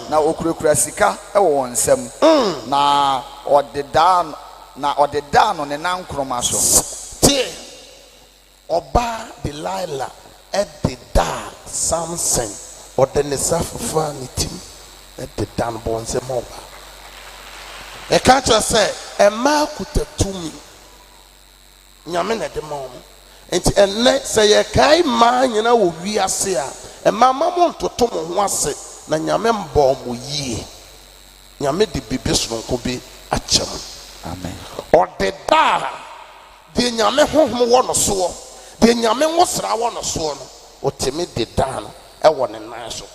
[SPEAKER 2] na wɔkurakura sika wɔ wɔn nsam, na ɔdedaa na ɔdedaa no ne nankoroma so.
[SPEAKER 1] Tie! Ɔbaa Delilah dedaa Samson, ɔde ne nsa fefaa ne ti mu dedaa no, bɔɔ nsam ma ɔbaa. Ɛka kyerɛ sɛ mmaa kuta tumi. Nyame na ɛde ma wɔn. Nti ɛnnɛ sɛ yɛkae mmaa nyinaa wɔ wiase a, mmaa mma mo ntoto mo ho ase na Nyame mbɔɔ mo yie. Nyame de biribi sononko bi akyɛ mo.
[SPEAKER 2] Amen.
[SPEAKER 1] Ɔde da a deɛ Nyame honhom wɔ no soɔ, deɛ Nyame nwosra wɔ no soɔ no, ɔtumi de da no wɔ ne nan so.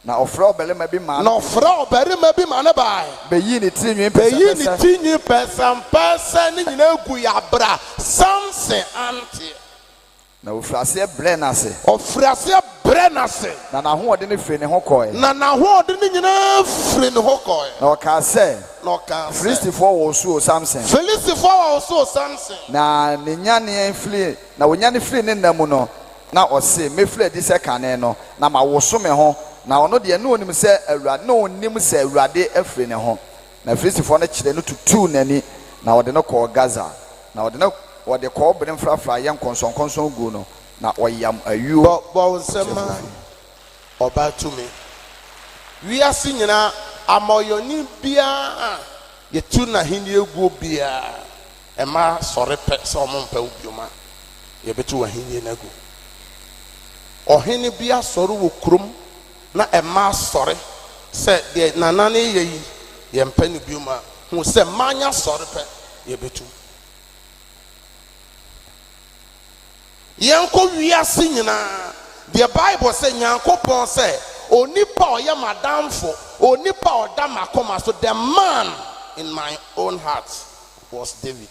[SPEAKER 2] Na ɔfrɛɛ ɔbarima bi maa
[SPEAKER 1] Na ɔfrɛɛ ɔbarima bi ma no bae.
[SPEAKER 2] Bɛyii ne tirinwi
[SPEAKER 1] Bɛyii ne
[SPEAKER 2] mpɛsɛmpɛsɛ.
[SPEAKER 1] tirinwi mpɛsɛmpɛsɛ no nyinaa guiɛ berɛ a Samson anteɛ.
[SPEAKER 2] Na ɔfirii aseɛ brɛɛ no ase.
[SPEAKER 1] Ɔfirii aseɛ brɛɛ no ase.
[SPEAKER 2] Na n'ahoɔden firii ne ho kɔeɛ.
[SPEAKER 1] Na n'ahoɔden nyinaa firii ne ho kɔeɛ.
[SPEAKER 2] Na ɔkaa sɛ.
[SPEAKER 1] Na ɔkaa sɛ.
[SPEAKER 2] Filistifoɔ wɔ wo so o, Samson!
[SPEAKER 1] Filistifoɔ wɔ wo so o, Samson!
[SPEAKER 2] Na ne nyaneɛ firii, na ɔnyane firii ne nna mu no, na ɔse, Mɛfiri adi sɛ kane no, na mawoso me ho. Na ɔno deɛ, na ɔnim sɛ Awurade, na ɔnnim sɛ Awurade afiri ne ho. Na Filistifoɔ no kyeree no tutuu n'ani, na wɔde no kɔɔ Gasa, na wɔde no, wɔde kɔbere mfrafraeɛ nkɔnsɔnkɔnsɔn guu no, na ɔyam ayuo
[SPEAKER 1] Bɔ, bɔ wo nsam
[SPEAKER 2] kyerɛ
[SPEAKER 1] ma
[SPEAKER 2] fofie.
[SPEAKER 1] ɔbaa tumi. Wiase nyinaa, amɔyɔni biara a yɛtu n'ahennie guo biara, mmaa sɔre pɛ sɛ wɔmpɛ wo biom a, yɛbɛtu w'ahennie no agu. Ɔhene bi asɔre wɔ kurom na mmaa sɔre sɛ deɛ nana no reyɛ yi, yɛmpɛ no biom a, hu sɛ mmaa nya sɔre pɛ, yɛbɛtu. Yɛnkɔ wiase nyinaa. Deɛ Bible sɛ, Nyankopɔn sɛ, Onipa a ɔyɛ m'adamfo, onipa a ɔda m'akoma so, the man in my own heart was David.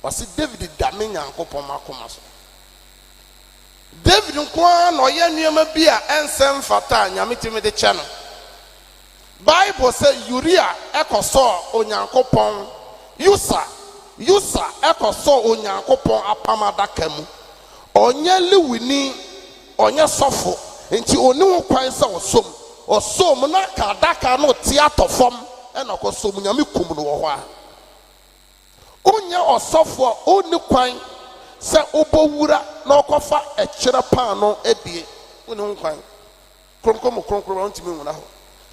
[SPEAKER 1] Ɔse David da me Nyankopɔn m'akoma so. David nko ara na ɔyɛ nneɛma bi a ɛnsɛ mfata a Nyame tumi de kyɛ no. Bible sɛ Uria kɔsɔɔ Onyankopɔn, Usa, Usa kɔsɔɔ Onyankopɔn apam adaka mu. Ɔnyɛ Lewini, ɔnyɛ sɔfo, nti ɔnni ho kwan sɛ ɔsɔ mu. Ɔsɔɔ mu na ka adaka no te atɔ fam na ɔkɔsɔɔ mu. Nyame kum no wɔ hɔ ara. Wonyɛ ɔsɔfo a, wonni kwan sɛ wobɔ wura na ɔkɔfa ɛkyerɛ paanoo adie. Wonni ho kwan. Kronkron mu kronkron a wontumi nwura hɔ.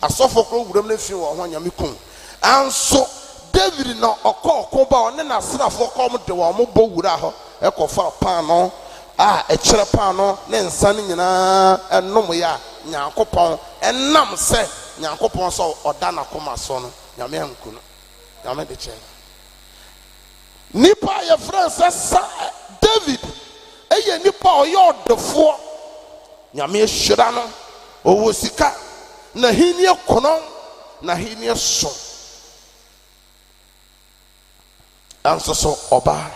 [SPEAKER 1] Asɔfo koro wuram no fi wɔn ho anyame kum. Anso David na ɔkɔ ɔko ba ɔne n'asraafoɔ kɔ wɔn de wɔn bɔ wura hɔ kɔfa paanoo a ɛkyerɛ paanoo ne nsa no nyinaa ɛnom yɛ a Nyankopɔn ɛnam sɛ Nyankopɔn sɛ ɔda n'akoma so no Nyame anku no. Nyame de kyɛɛ no. Nipa a yɛfrɛ no sɛ sa David yɛ nipa a ɔyɛ ɔdefoɔ. Nyame ahyira no, ɔwɔ sika, n'ahennie korɔn, n'ahennie so. Nanso so ɔbaa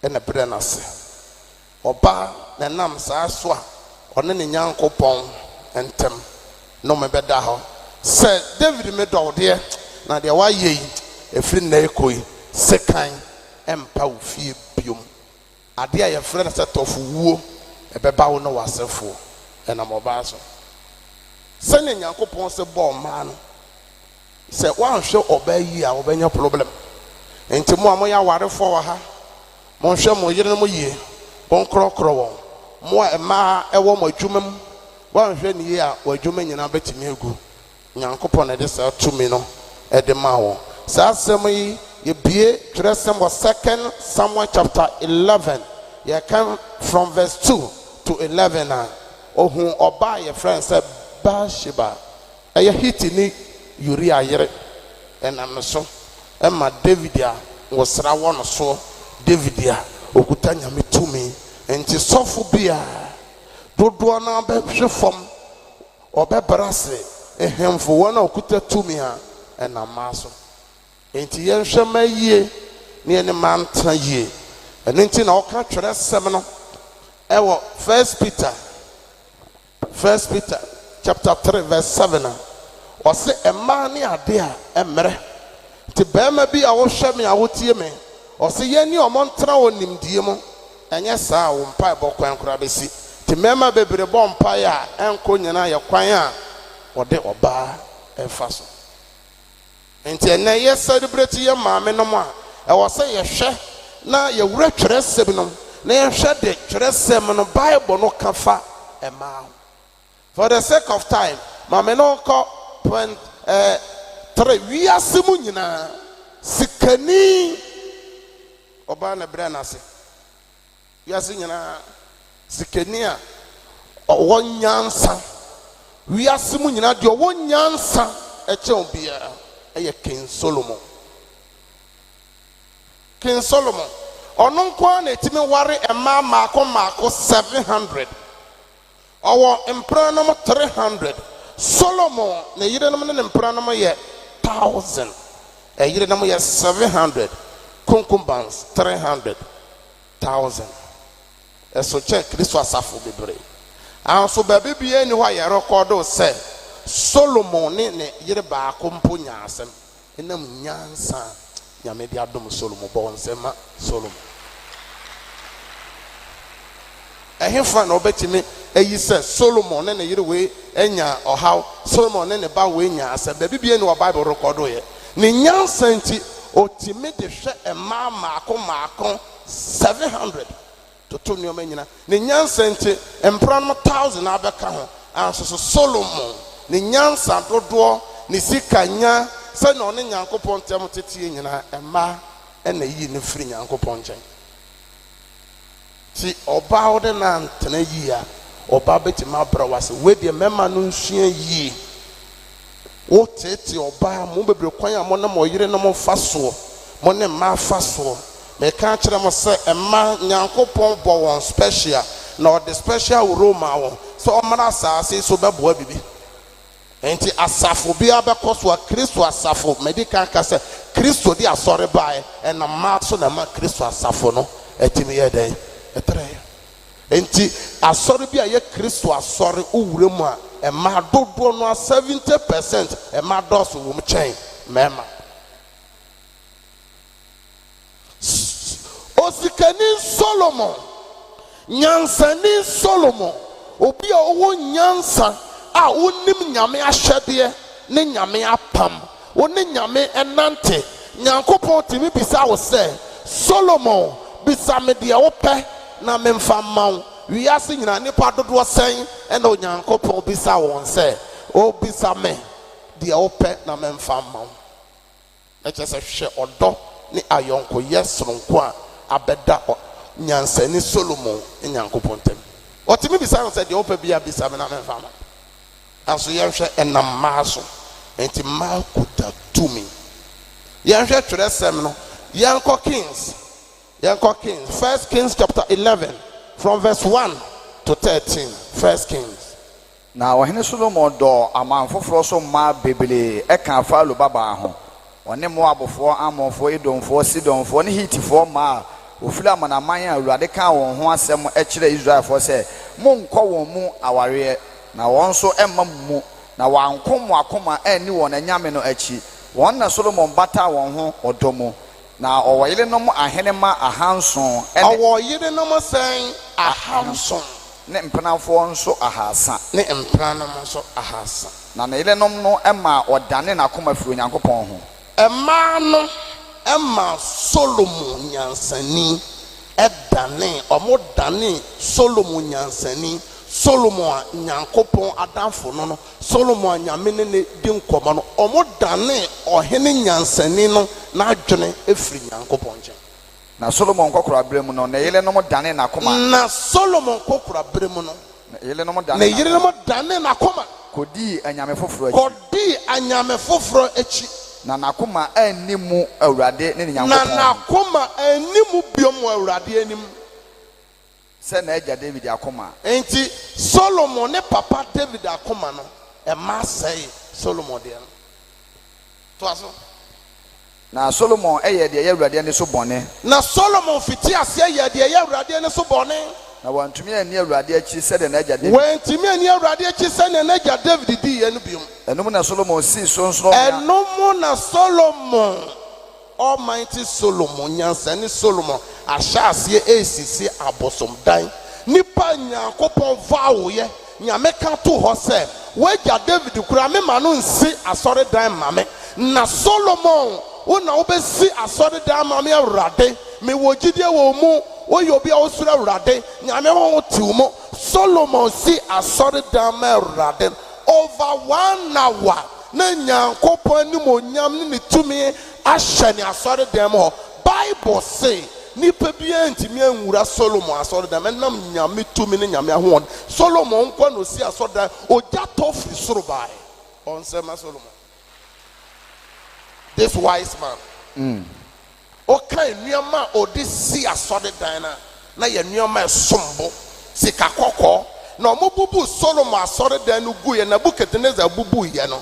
[SPEAKER 1] na ɛbrɛ no ase. Ɔba na ɛnam saa so a ɔne ne Nyankopɔn ntam nnome bɛda hɔ sɛ, Dawid, medɔ wo deɛ, na deɛ woayɛ yi, ɛfiri nnɛ rekɔ yi, sekan rempa wo fie bio. Adeɛ a yɛfrɛ no sɛ tɔfowuo, ɛbɛba wo ne w'asefoɔ ɛnam ɔbaa so. Sɛdeɛ Nyankopɔn se bɔɔ mmaa no, Sɛ woanhwɛ ɔbaa yie a wobɛnya problem. Nti mo a moyɛ awarefoɔ wɔ ha, monhwɛ mo yerenom yie, monkorɔkorɔ wɔn. Mo a mmaa wɔ mo adwuma mu, woanhwɛ no yie a w'adwuma nyinaa bɛtumi agu. Nyankopɔn na ɛde saa tumi no de maa wɔn. Saa asɛm yi yɛbue twerɛsɛm wɔ second Samuel chapter 11, yɛka from verse 2 to 11 a, ɔhuu ɔbaa a yɛfrɛ no sɛ Bathsheba. Ɛyɛ Hitini Uria yere. Ɛnam ne so ma David a ngosra wɔ no soɔ, David a ɔkuta Nyame tumi. Nti sɔfo bi a dodoɔ no ara bɛhwe fam, ɔbɛbrɛ ase, nhemfo, wɔn a wɔkuta tumi a, ɛnam mmaa so. Enti yɛnhwɛ mma yie na yɛne mmaa ntena yie. Ɛno nti na ɔka twerɛsɛm no ɛwɔ First Peter First Peter chapter 3 verse 7 a, ɔse mmaa ne ade a ɛmmerɛ. Nti barima bi a wohwɛ me a wotie me, ɔse yɛne ɔmo ntena wɔ nimdie mu, ɛnyɛ saa a wo mpaebɔ kwan koraa bɛsi. Nti mmarima bebree bɔ mpaeɛ a ɛnkɔ nyinaa yɛ kwan a wɔde ɔbaa ɛfa so. Nti ɛnnɛ yɛ celebrate yɛ maame nom a, ɛwɔ sɛ yɛhwɛ na yɛwura twerɛsɛm no mu na yɛhwɛ de twerɛsɛm no, Bible no ka fa mmaa ho. For the sake of time, ma me ne wo nkɔ point eh, three. Wiase mu nyinaa, sikani ɔbaa na ɛbrɛ n'ase. Wiase nyinaa sikani a ɔwɔ nyansa, wiase mu nyinaa deɛ ɔwɔ nyansa kyɛn obiara yɛ King Solomon. King Solomon, ɔno nko ara na ɛtumi ware mmaa mmaako mmaako 700. Ɔwɔ mpenanom 300. Solomon ne yerenom ne ne mpenanom yɛ 1,000. Ɛyerenom yɛ 700, concubines 300 thousand. Ɛso kyɛn Kristo asafo bebree. Ahoso baabi biara ni hɔ a yɛrekɔdo sɛ Solomon ne ne yere baako mpo nya asɛm. Ɛnam nyansa a Nyame de adom Solomon. Bɔ nsɛm ma Solomon. Ɛhefa na ɔbɛtumi ayi sɛ Solomon ne ne yere wei anya ɔhaw, Solomon ne ne ba wei nya asɛm? Baabi biara ni wɔ Bible rekɔdo yɛ. Ne nyansa nti otumi de hwɛ mmaa mmaako mmaako 700 toto nneɛma nyinaa. Ne nyansa nti mpra no 1,000 abɛka ho. Anso so Solomon ne nyansa dodoɔ, ne sika nya, sɛnea ɔne Nyankopɔn ntam teteɛ nyinaa, mmaa ɛna yi ne firi Nyankopɔn nkyɛn. Ti ɔbaa wo de nantena yie a, ɔbaa bɛtumi abrɛ wase. Wei deɛ, mmarima no nsua yie. Wotete ɔbaa mo bebree kwan a mo ne mo yere no mo fa soɔ, mo ne mmaa fa soɔ. Meka kyerɛ mo sɛ mmaa, Nyankopɔn bɔ wɔn special na ɔde special role ma wɔn sɛ ɔmmra asase so bɛboa bibi. Nti asafo biara bɛkɔ so a, Kristo asafo, mɛdi kan ka sɛ Kristo de asɔre baeɛ, ɛnam mmaa so na ɛma Kristo asafo no ɛtumi yɛ dɛn? Ɛtrɛ. Nti asɔre bi a yɛ Kristo asɔre, wowura mu a, mmaa dodoɔ no a 70% mmaa dɔɔso wɔ mu kyɛn mmarima. Osikani Solomon, nyansani Solomon, obi a ɔwɔ nyansa a wonim Nyame ahyɛdeɛ ne Nyame apam, wo ne Nyame ɛnante. Nyankopɔn tumi bisa wo sɛ, "Solomon, bisa me deɛ wopɛ na memfa mma wo." Wiase nyinaa, nipa dodoɔ sɛn ɛna Onyankopɔn bisa wɔn sɛ, "Obisa me deɛ wopɛ na memfa mma wo"? Ɛkyerɛ sɛ hwɛ ɔdɔ ne ayɔnkoyɛ soronko a abɛda nyansani Solomon ne Nyankopɔn ntam. Ɔtumi bisa no sɛ, "Deɛ wopɛ bia bisa me na memfa ma." Nanso yɛnhwɛ, ɛnam mmaa so. Nti mmaa kuta tumi. Yɛnhwɛ twerɛsɛm no. Yɛnkɔ Kings, yɛnkɔ Kings, First Kings chapter 11 from verse 1 to 13. First Kings.
[SPEAKER 2] Na ɔhene Solomon dɔɔ aman foforɔ so mmaa bebree ɛka Farao babaa ho, ɔne Moabfoɔ, Amonfoɔ, Edomfoɔ, Sidonfoɔ ne Hitifoɔ mmaa a wɔfiri amanaman a Awurade kaa wɔn ho asɛm kyerɛ Israelfoɔ sɛ, "Monkɔ wɔn mu awareɛ na wɔn nso mma mo mu, na wɔanko mo akoma anni wɔn anyame no akyi." Wɔn na Solomon bataa wɔn ho ɔdɔ mu. Na ɔwɔ yerenom ahenema 700 ɛne
[SPEAKER 1] Ɔwɔ yerenom sɛn? 700.
[SPEAKER 2] Ne mpenafoɔ nso 300.
[SPEAKER 1] Ne mpenanom nso 300.
[SPEAKER 2] Na ne yerenom no ma ɔdane n'akoma firi Onyankopɔn ho.
[SPEAKER 1] Mmaa no ma Solomon nyansani ɛdane, ɔmo dane Solomon nyansani, Solomon a Nyankopɔn adamfo no, Solomon a Nyame ne ne di nkɔmmɔ no, ɔmo dane ɔhene nyansani no n'adwene efiri Nyankopɔn nkyɛn.
[SPEAKER 2] Na Solomon nkɔkora berɛ mu no, ne yerenom dane n'akoma.
[SPEAKER 1] Na Solomon kokora bere mu no,
[SPEAKER 2] ne yerenom dane
[SPEAKER 1] ne
[SPEAKER 2] n'akoma
[SPEAKER 1] yerenom dane n'akoma
[SPEAKER 2] kɔdii anyame foforɔ akyi.
[SPEAKER 1] Kɔdii anyame foforɔ akyi.
[SPEAKER 2] Na n'akoma anni mu Awurade ne ne
[SPEAKER 1] Na
[SPEAKER 2] Nyankopɔn ho
[SPEAKER 1] n'akoma anni mu biom wɔ Awurade anim
[SPEAKER 2] sɛ n'agya David akoma.
[SPEAKER 1] Nti Solomon ne papa David akoma no, ɛma sɛe Solomon deɛ no. Toa so.
[SPEAKER 2] Na Solomon yɛ deɛ ɛyɛ Awurade ani so bɔne.
[SPEAKER 1] Na Solomon fiti aseɛ yɛ deɛ ɛyɛ Awurade ani so bɔne.
[SPEAKER 2] Na wantumi anni Awurade akyi sɛdeɛ n'agya David.
[SPEAKER 1] Wantumi anni Awurade akyi sɛnea n'agya David diiɛ no biom.
[SPEAKER 2] Ɛnom na Solomon sii sorɔnsorɔmmea.
[SPEAKER 1] Ɛno mu na Solomon, Almighty Solomon, nyansani Solomon, ahyɛ aseɛ esisi abosomdan. Nipa Nyankopɔn vow yɛ, Nyame ka to hɔ sɛ, "Wagya David kura me ma no nsi asɔredan ma me, na Solomon, wo na wobɛsi asɔredan ma me. Awurade, mewɔ gyidie wɔ wo mu, woyɛ obi a wosoro Awurade Nyame ho tew mu." Solomon si asɔredan ma Awurade. Over one hour na Nyankopɔn animonyam ne ne tumi ahyɛ ne asɔredan mu hɔ. Bible se nipa biara ntumi anwura Solomon asɔredan mu ɛnam Nyame tumi ne Nyame ahoɔden. Solomon nkɔ na osi asɔredan, ogya tɔ firi soro bae. Ɔnsɛma Solomon, this wise man, ɔka nneɛma a ɔde si asɔredan no a, na yɛ nneɛma ɛsom bo, sika kɔkɔɔ. Na wɔbubuu Solomon asɔredan no guiɛ, Nebukadnesar bubuiɛ no,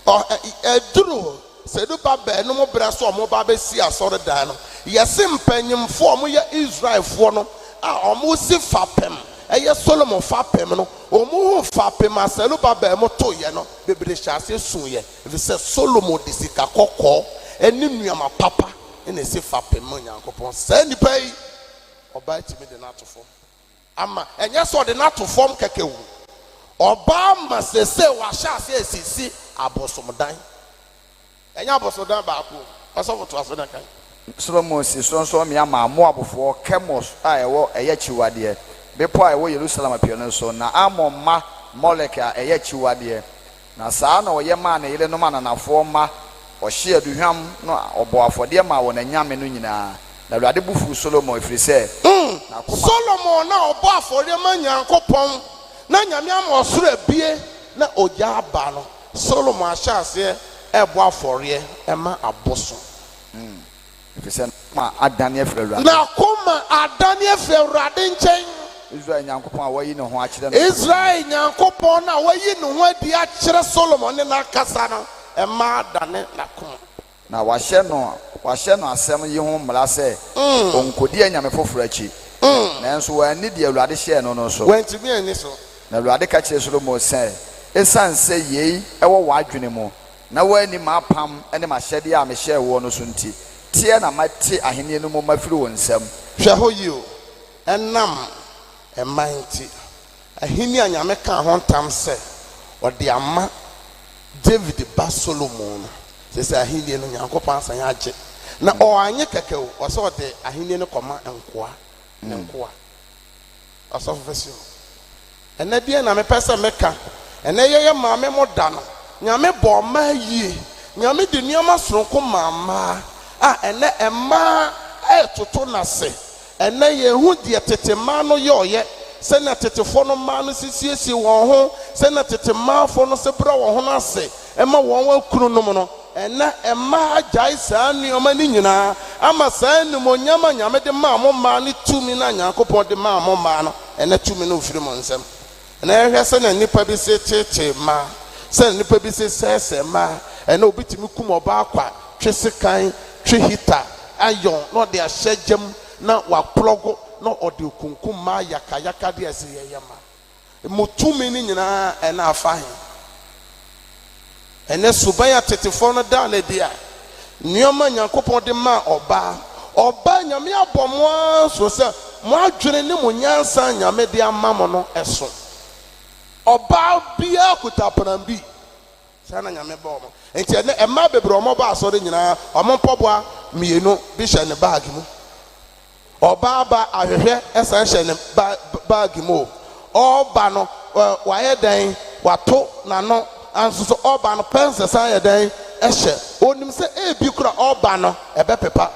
[SPEAKER 1] ɔ, ɛduru Serubabel nom berɛ so a wɔreba abɛsi asɔredan no, yɛse mpanyimfoɔ a wɔyɛ Israelfoɔ no a wɔresi fapem, ɛyɛ Solomon fapem no, wɔhuu fapem a Serubabel mo toeɛ no, bebree hyɛɛ aseɛ suiɛ, ɛfiri sɛ Solomon de sika kɔkɔɔ ne nneɛma papa na ɛsi fapem ma Onyankopɔn. Saa nnipa yi, ɔbaa tumi de no ato fam. Ama, ɛnyɛ sɛ ɔde no ato fam kɛkɛ o, ɔbaa ma seesei wahyɛ aseɛ resisi abosomdan. Ɛnyɛ abosomdan baako o. Ɔsɔfo toa so na kan.
[SPEAKER 2] Solomon sii sorɔnsorɔmmea maa Moabfoɔ, Kemos a ɛwɔ ɛyɛ akyiwadeɛ, bepɔ a ɛwɔ Yerusalem apueɛ no so, na Amon mma Molek a ɛyɛ akyiwadeɛ. Na saa na ɔyɛ maa ne yerenom ananafoɔ mma, ɔhyee aduhwam no, ɔbɔɔ afɔdeɛ maa wɔn anyame no nyinaa. Na Awurade bo fuu Solomon, ɛfiri sɛ n'akoma.
[SPEAKER 1] Solomon na ɔbɔ afɔreɛ ma Nyankopɔn, na Nyame ama ɔsoro abue na ogya aba no, Solomon ahyɛ aseɛ rebɔ afɔreɛ ma abosom.
[SPEAKER 2] Ɛfiri sɛ n'akoma adane afiri Awurade.
[SPEAKER 1] N'akoma adane afiri Awurade nkyɛn.
[SPEAKER 2] Israel Nyankopɔn a wayi ne ho akyerɛ no.
[SPEAKER 1] Israel Nyankopɔn no a wayi ne ho adi akyerɛ Solomon ne no akasa no mma adane n'akoma.
[SPEAKER 2] Na wahyɛ no wahyɛ no asɛm yi ho mmara sɛ ɔnnkɔdi anyame foforɔ akyi, nanso wanni deɛ Awurade hyɛɛ no no so.
[SPEAKER 1] Wantumi anni so.
[SPEAKER 2] Na Awurade ka kyerɛɛ Solomon sɛ, Ɛsiane sɛ yei wɔ w'adwene mu, na woanni m'apam ne m'ahyɛdeɛ a mehyɛɛ woɔ no so nti, teɛ na mate ahennie no mu mafiri wo nsam.
[SPEAKER 1] Hwɛ hɔ yie o, ɛnam mma nti, ahennie a Nyame kaa ho ntam sɛ ɔde ama David ba Solomon no, seesei ahennie no Nyankopɔn asan agye. Na ɔannye kɛkɛ o, ɔsɛ ɔde ahennie no kɔma nkoa, ne nkoa. Ɔsɔfo Fɛsio, ɛnɛ deɛn na mepɛ sɛ meka? Ɛnɛ yɛyɛ maame mo da no, Nyame bɔɔ mmaa yie. Nyame de nneɛma sononko maa mmaa a ɛnɛ mmaa retoto no ase. Ɛnɛ yɛhu deɛ tete mmaa no yɔeɛ, sɛnea tetefoɔ no mmaa no si siesie wɔn ho, sɛnea tete mmaafoɔ no si brɛ wɔn ho ase ma wɔn akununom no. Ɛnnɛ, mmaa agyae saa nneɛma no nyinaa ama saa animuonyam a Nyame de maa mo mmaa ne tumi no a Nyankopɔn de maa mo mmaa no, ɛnnɛ tumi no mfiri mo nsam. Ɛnnɛ yɛhwɛ sɛnea nnipa bi se teetee mmaa, sɛnea nnipa bi se sɛɛsɛɛ mmaa, ɛnnɛ obi tumi kum ɔbaa kwa, twe sekan, twe heater, iron na ɔde ahyɛ gya mu na waplɔgo na ɔde rekunkum mmaa yakayaka deɛ ɛsɛ yɛyɛ mmaa. Mo tumi no nyinaa ɛna afa he? Ɛnnɛ suban a tetefoɔ no daa no adi a nneɛma a Nyankopɔn de maa ɔbaa. Ɔbaa, Nyame abɔ mo ara nso sɛ mo adwene ne mo nyansa a Nyame de ama mo no ɛso. Ɔbaa biara kuta plan B. Saa na Nyame bɔɔ mo. Nti ɛnnɛ mmaa bebree a wɔba asɔre nyinaa wɔn mpɔboa mmienu bi hyɛ ne bag mu. Ɔbaa ba ahwehwɛ san hyɛ ne ba baage mu o. Ɔɔba no wayɛ dɛn wato n'ano anso so ɔɔba no pɛnsɛ san yɛ dɛn hyɛ. Onim sɛ ebi kora ɔɔba no ɛbɛpepa.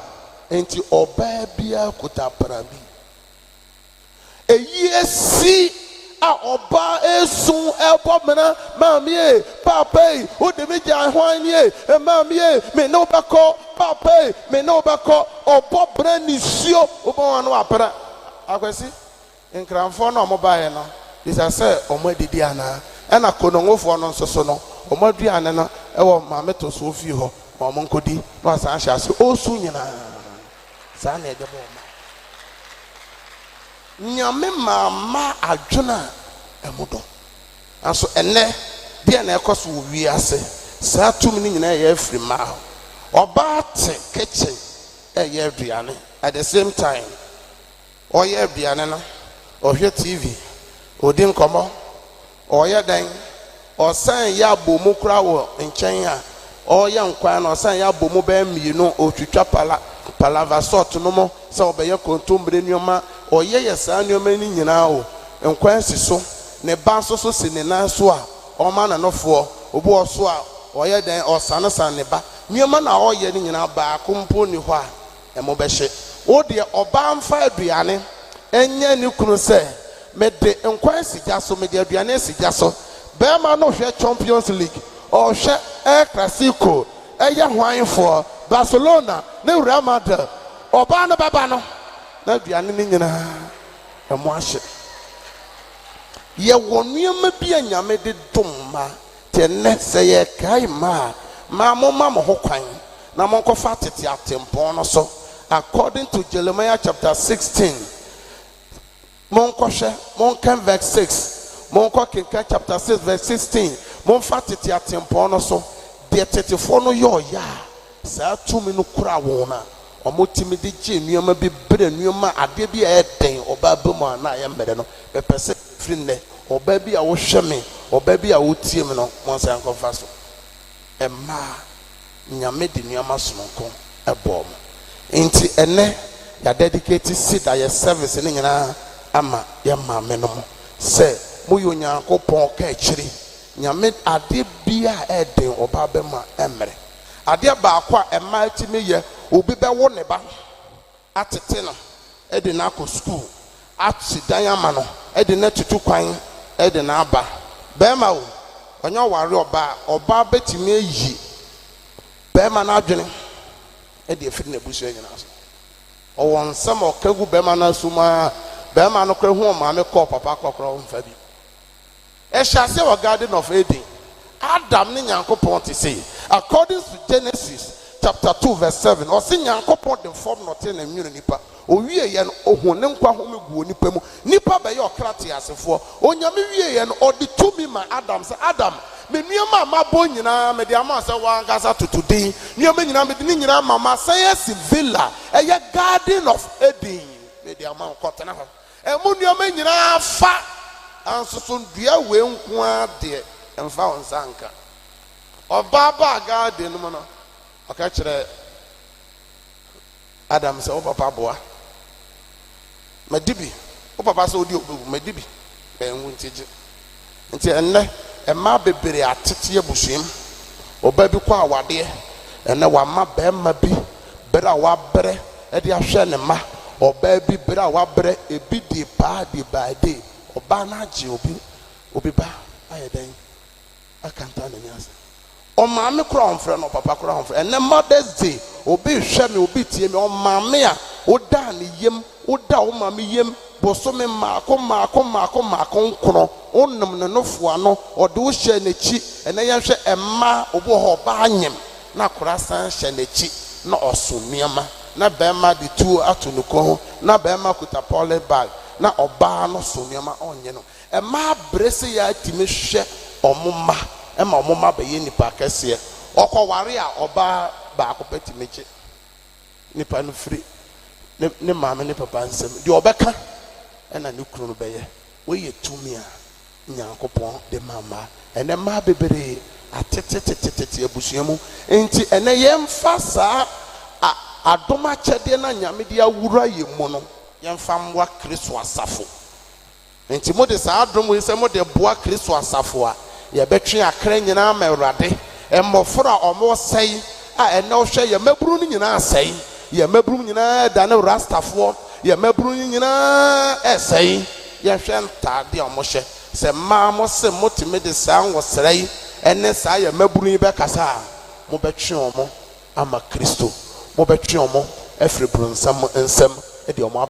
[SPEAKER 1] Nti ɔbaa biara kuta pra bi. Eyi asi a ɔbaa resu rebɔ mena, Maame ei, paapa ei, wode me gyae hwan ni ei, maame ei, me ne wo bɛkɔ, paapa ei, me ne wo bɛkɔ. Ɔbɔ bena nisuo, wobɛhu a na wapena. Akwasi, Nkranfoɔ no a wɔbaeɛ no, bisa sɛ wɔadidi anaa? Ɛna Konongofoɔ no nso so no, wɔn aduane no wɔ Maame Tosoɔ fie hɔ, ma wɔnkɔdi, na wasan ahyɛ aseɛ ɔresu nyinaa. Saa na yɛde bɔɔ mmaa. Nyame maa mmaa adwene a ɛmu dɔ. Nanso ɛnnɛ, deɛn na ɛkɔ so wɔ wiase? Saa tumi no nyinaa yɛ afiri mmaa hɔ. Ɔbaa te kitchen ɛreyɛ aduane, at the same time ɔreyɛ aduane no, ɔhwɛ TV, ɔdi nkɔmmɔ, Ɔreyɛ dɛn? Ɔsan yɛ abomu koraa wɔ nkyɛn a ɔreyɛ nkwan no, ɔsan yɛ abomu bɛyɛ mmienu, ɔretwitwa pala, palava salt no mo sɛ ɔbɛyɛ kontommire nneɛma. Ɔyɛyɛ saa nneɛma no nyinaa o. Nkwan si so, ne ba nso so si ne nan so a ɔrema no nofoɔ. Obi wɔ so a, ɔyɛ dɛn? Ɔresanesane ne ba. Nneɛma no a ɔreyɛ no nyinaa, baako mpo nni hɔ a ɛmo bɛhye. Wo deɛ, ɔbaa mfa aduane nyɛ ne kunu sɛ Mede nkwan asi gya so, mede aduane asi gya so. Barima no rehwɛ Chompions League, ɔrehwɛ El Clasico, ɛyɛ hwan foɔ? Barcelona ne Real Madrid. Ɔbaa no bɛba no, na aduane no nyinaa ɛmo ahye. Yɛwɔ nneɛma bi a Nyame de dom mmaa. Nti ɛnnɛ sɛ yɛrekae mmaa a, mmaa momma mo ho kwan na monkɔfa tete atempɔn no so according to Jeremiah chapter 16. Monkɔhwɛ, monkan verse 6, monkɔ kenkan chapter 6 verse 16, momfa tete atempɔn no so. Deɛ tetefoɔ no yɛ ɔyɛ a, saa tumi no kura wɔn a wɔtumi de gye nneɛma bi brɛ nneɛma adeɛ bi a ɛyɛ den ɔbaa bɛ mu a na ayɛ mmerɛ no. Mepɛ sɛ firi nnɛ, ɔbaa bi a wohwɛ me, ɔbaa bi a wotie me no, mo nsa nkɔfa so. Mmaa, Nyame de nneɛma sononko ɛbɔɔ mo. Nti ɛnɛ yɛadedicate sida yɛ service no nyinaa ama yɛ maame no mo sɛ moyɛ Onyankopɔn ka akyiri. Nyame adeɛ bi a ɛden ɔbaa bɛ mu a ɛmmerɛ. Adeɛ baako a mmaa tumi yɛ, obi bɛwo ne ba atete no, ɛde no akɔ sukuu, ate dan ama no, ɛde no atutu kwan, ɛde no aba. Bɛrima o, ɔnyɛ ɔware ɔbaa, ɔbaa bɛtumi ayi bɛrima no adwene ɛde afiri n'abusua nyinaa so. Ɔwɔ nsɛm a ɔka gu bɛrima no aso mu a, bɛrima no kora hu ɔmaame kɔɔ papa kɔkora ɔmfa bi. Ɛhyɛ ase wɔ Garden of Eden. Adam ne Nyankopɔn te sei. According to Genesis chapter 2 verse 7, ɔse Nyankopɔn de fam nɔte na nwene nipa. Owie yɛ no, ohun ne nkwa home gu nipa mu. Nipa bɛyɛ ɔkra te asefoɔ. Onyame wie yɛ no, ɔde tumi ma Adam sɛ, Adam, me nneɛma a mabɔ nyinaa mede ama sɛ wankasa toto din. Nneɛma nyinaa mede ne nyinaa ma ma sɛ yɛsi villa, ɛyɛ Garden of Eden. Mede ama wo, kɔtena hɔ. Ɛmu nneɛma nyinaa fa, nanso so dua wei nko ara deɛ, mfa wo nsa nka. Ɔbaa baa garden no mu no, ɔka kyerɛ Adam sɛ, wo papa boa. Madi bi. Wo papa sɛ wodi obewu, madi bi. Bɛnwu nti gye. Nti ɛnnɛ, mmaa bebree atete abusuam. Ɔbaa bi kɔ awadeɛ, ɛnnɛ wama bɛrima bi bere a wabrɛ ɛde ahwɛ ne mma. Ɔbaa bi bere a wabrɛ, ebi di paa di by day. Ɔbaa no agye obi ba ayɛ dɛn akanta n'ani ase. Ɔmaame kora ɔmfrɛ no, ɔpapa kora ɔmfrɛ. Ɛnnɛ Mother's Day, obi hwɛ me, obi tie me, ɔmaame a woda ne yam, woda wo maame yam bosome mmaako mmaako mmaako mmaako nkono, wonom ne nofoa no, ɔde wo hyɛ n'akyi. Ɛnnɛ yɛnhwɛ mmaa, obi wɔ hɔ ɔbaa nyem na akora san hyɛ n'akyi na ɔso nneɛma, na bɛrima de tuo ato ne kɔn ho, na bɛrima kuta poly bag, na ɔbaa no so nneɛma ɔnyɛ no. Mmaa bere sɛ yɛatumi hwɛ ɔmo mma ɛma ɔmo mma bɛyɛ nipa kɛseɛ. Ɔkɔware a, ɔbaa baako pɛ tumi gye nipa no firi ne maame ne papa nsam. Deɛ ɔbɛka ɛna ne kunu no bɛyɛ. Wɔyɛ tumi a Nyankopɔn de ma mmaa. Ɛnɛ mmaa bebree atetetetete abusua mu. Nti ɛnɛ yɛmfa saa adom akyɛdeɛ na Nyame de awura yɛn mu no, yɛmfa mmoa Kristo asafo. Nti mode saa adom yi sɛ mode boa Kristo asafo a, yɛbɛtwe akra nyinaa ma Awurade. Mmɔfra a ɔmo sɛe a ɛnɛ wohwɛ yɛ mmabunu no nyinaa sɛe. Yɛ mmabunu nyinaa dane rastafoɔ. Yɛ mmabunu no nyinaa ɛsɛe. Yɛhwɛ ntaade a ɔmo hyɛ. Sɛ mmaa mo se motumi de saa nwosrɛ yi ɛne saa yɛ mmabunu yi bɛkasa a, mobɛtwe ɔmo ama Kristo. Mobɛtwe ɔmo afiri bronsam nsam de ɔmo.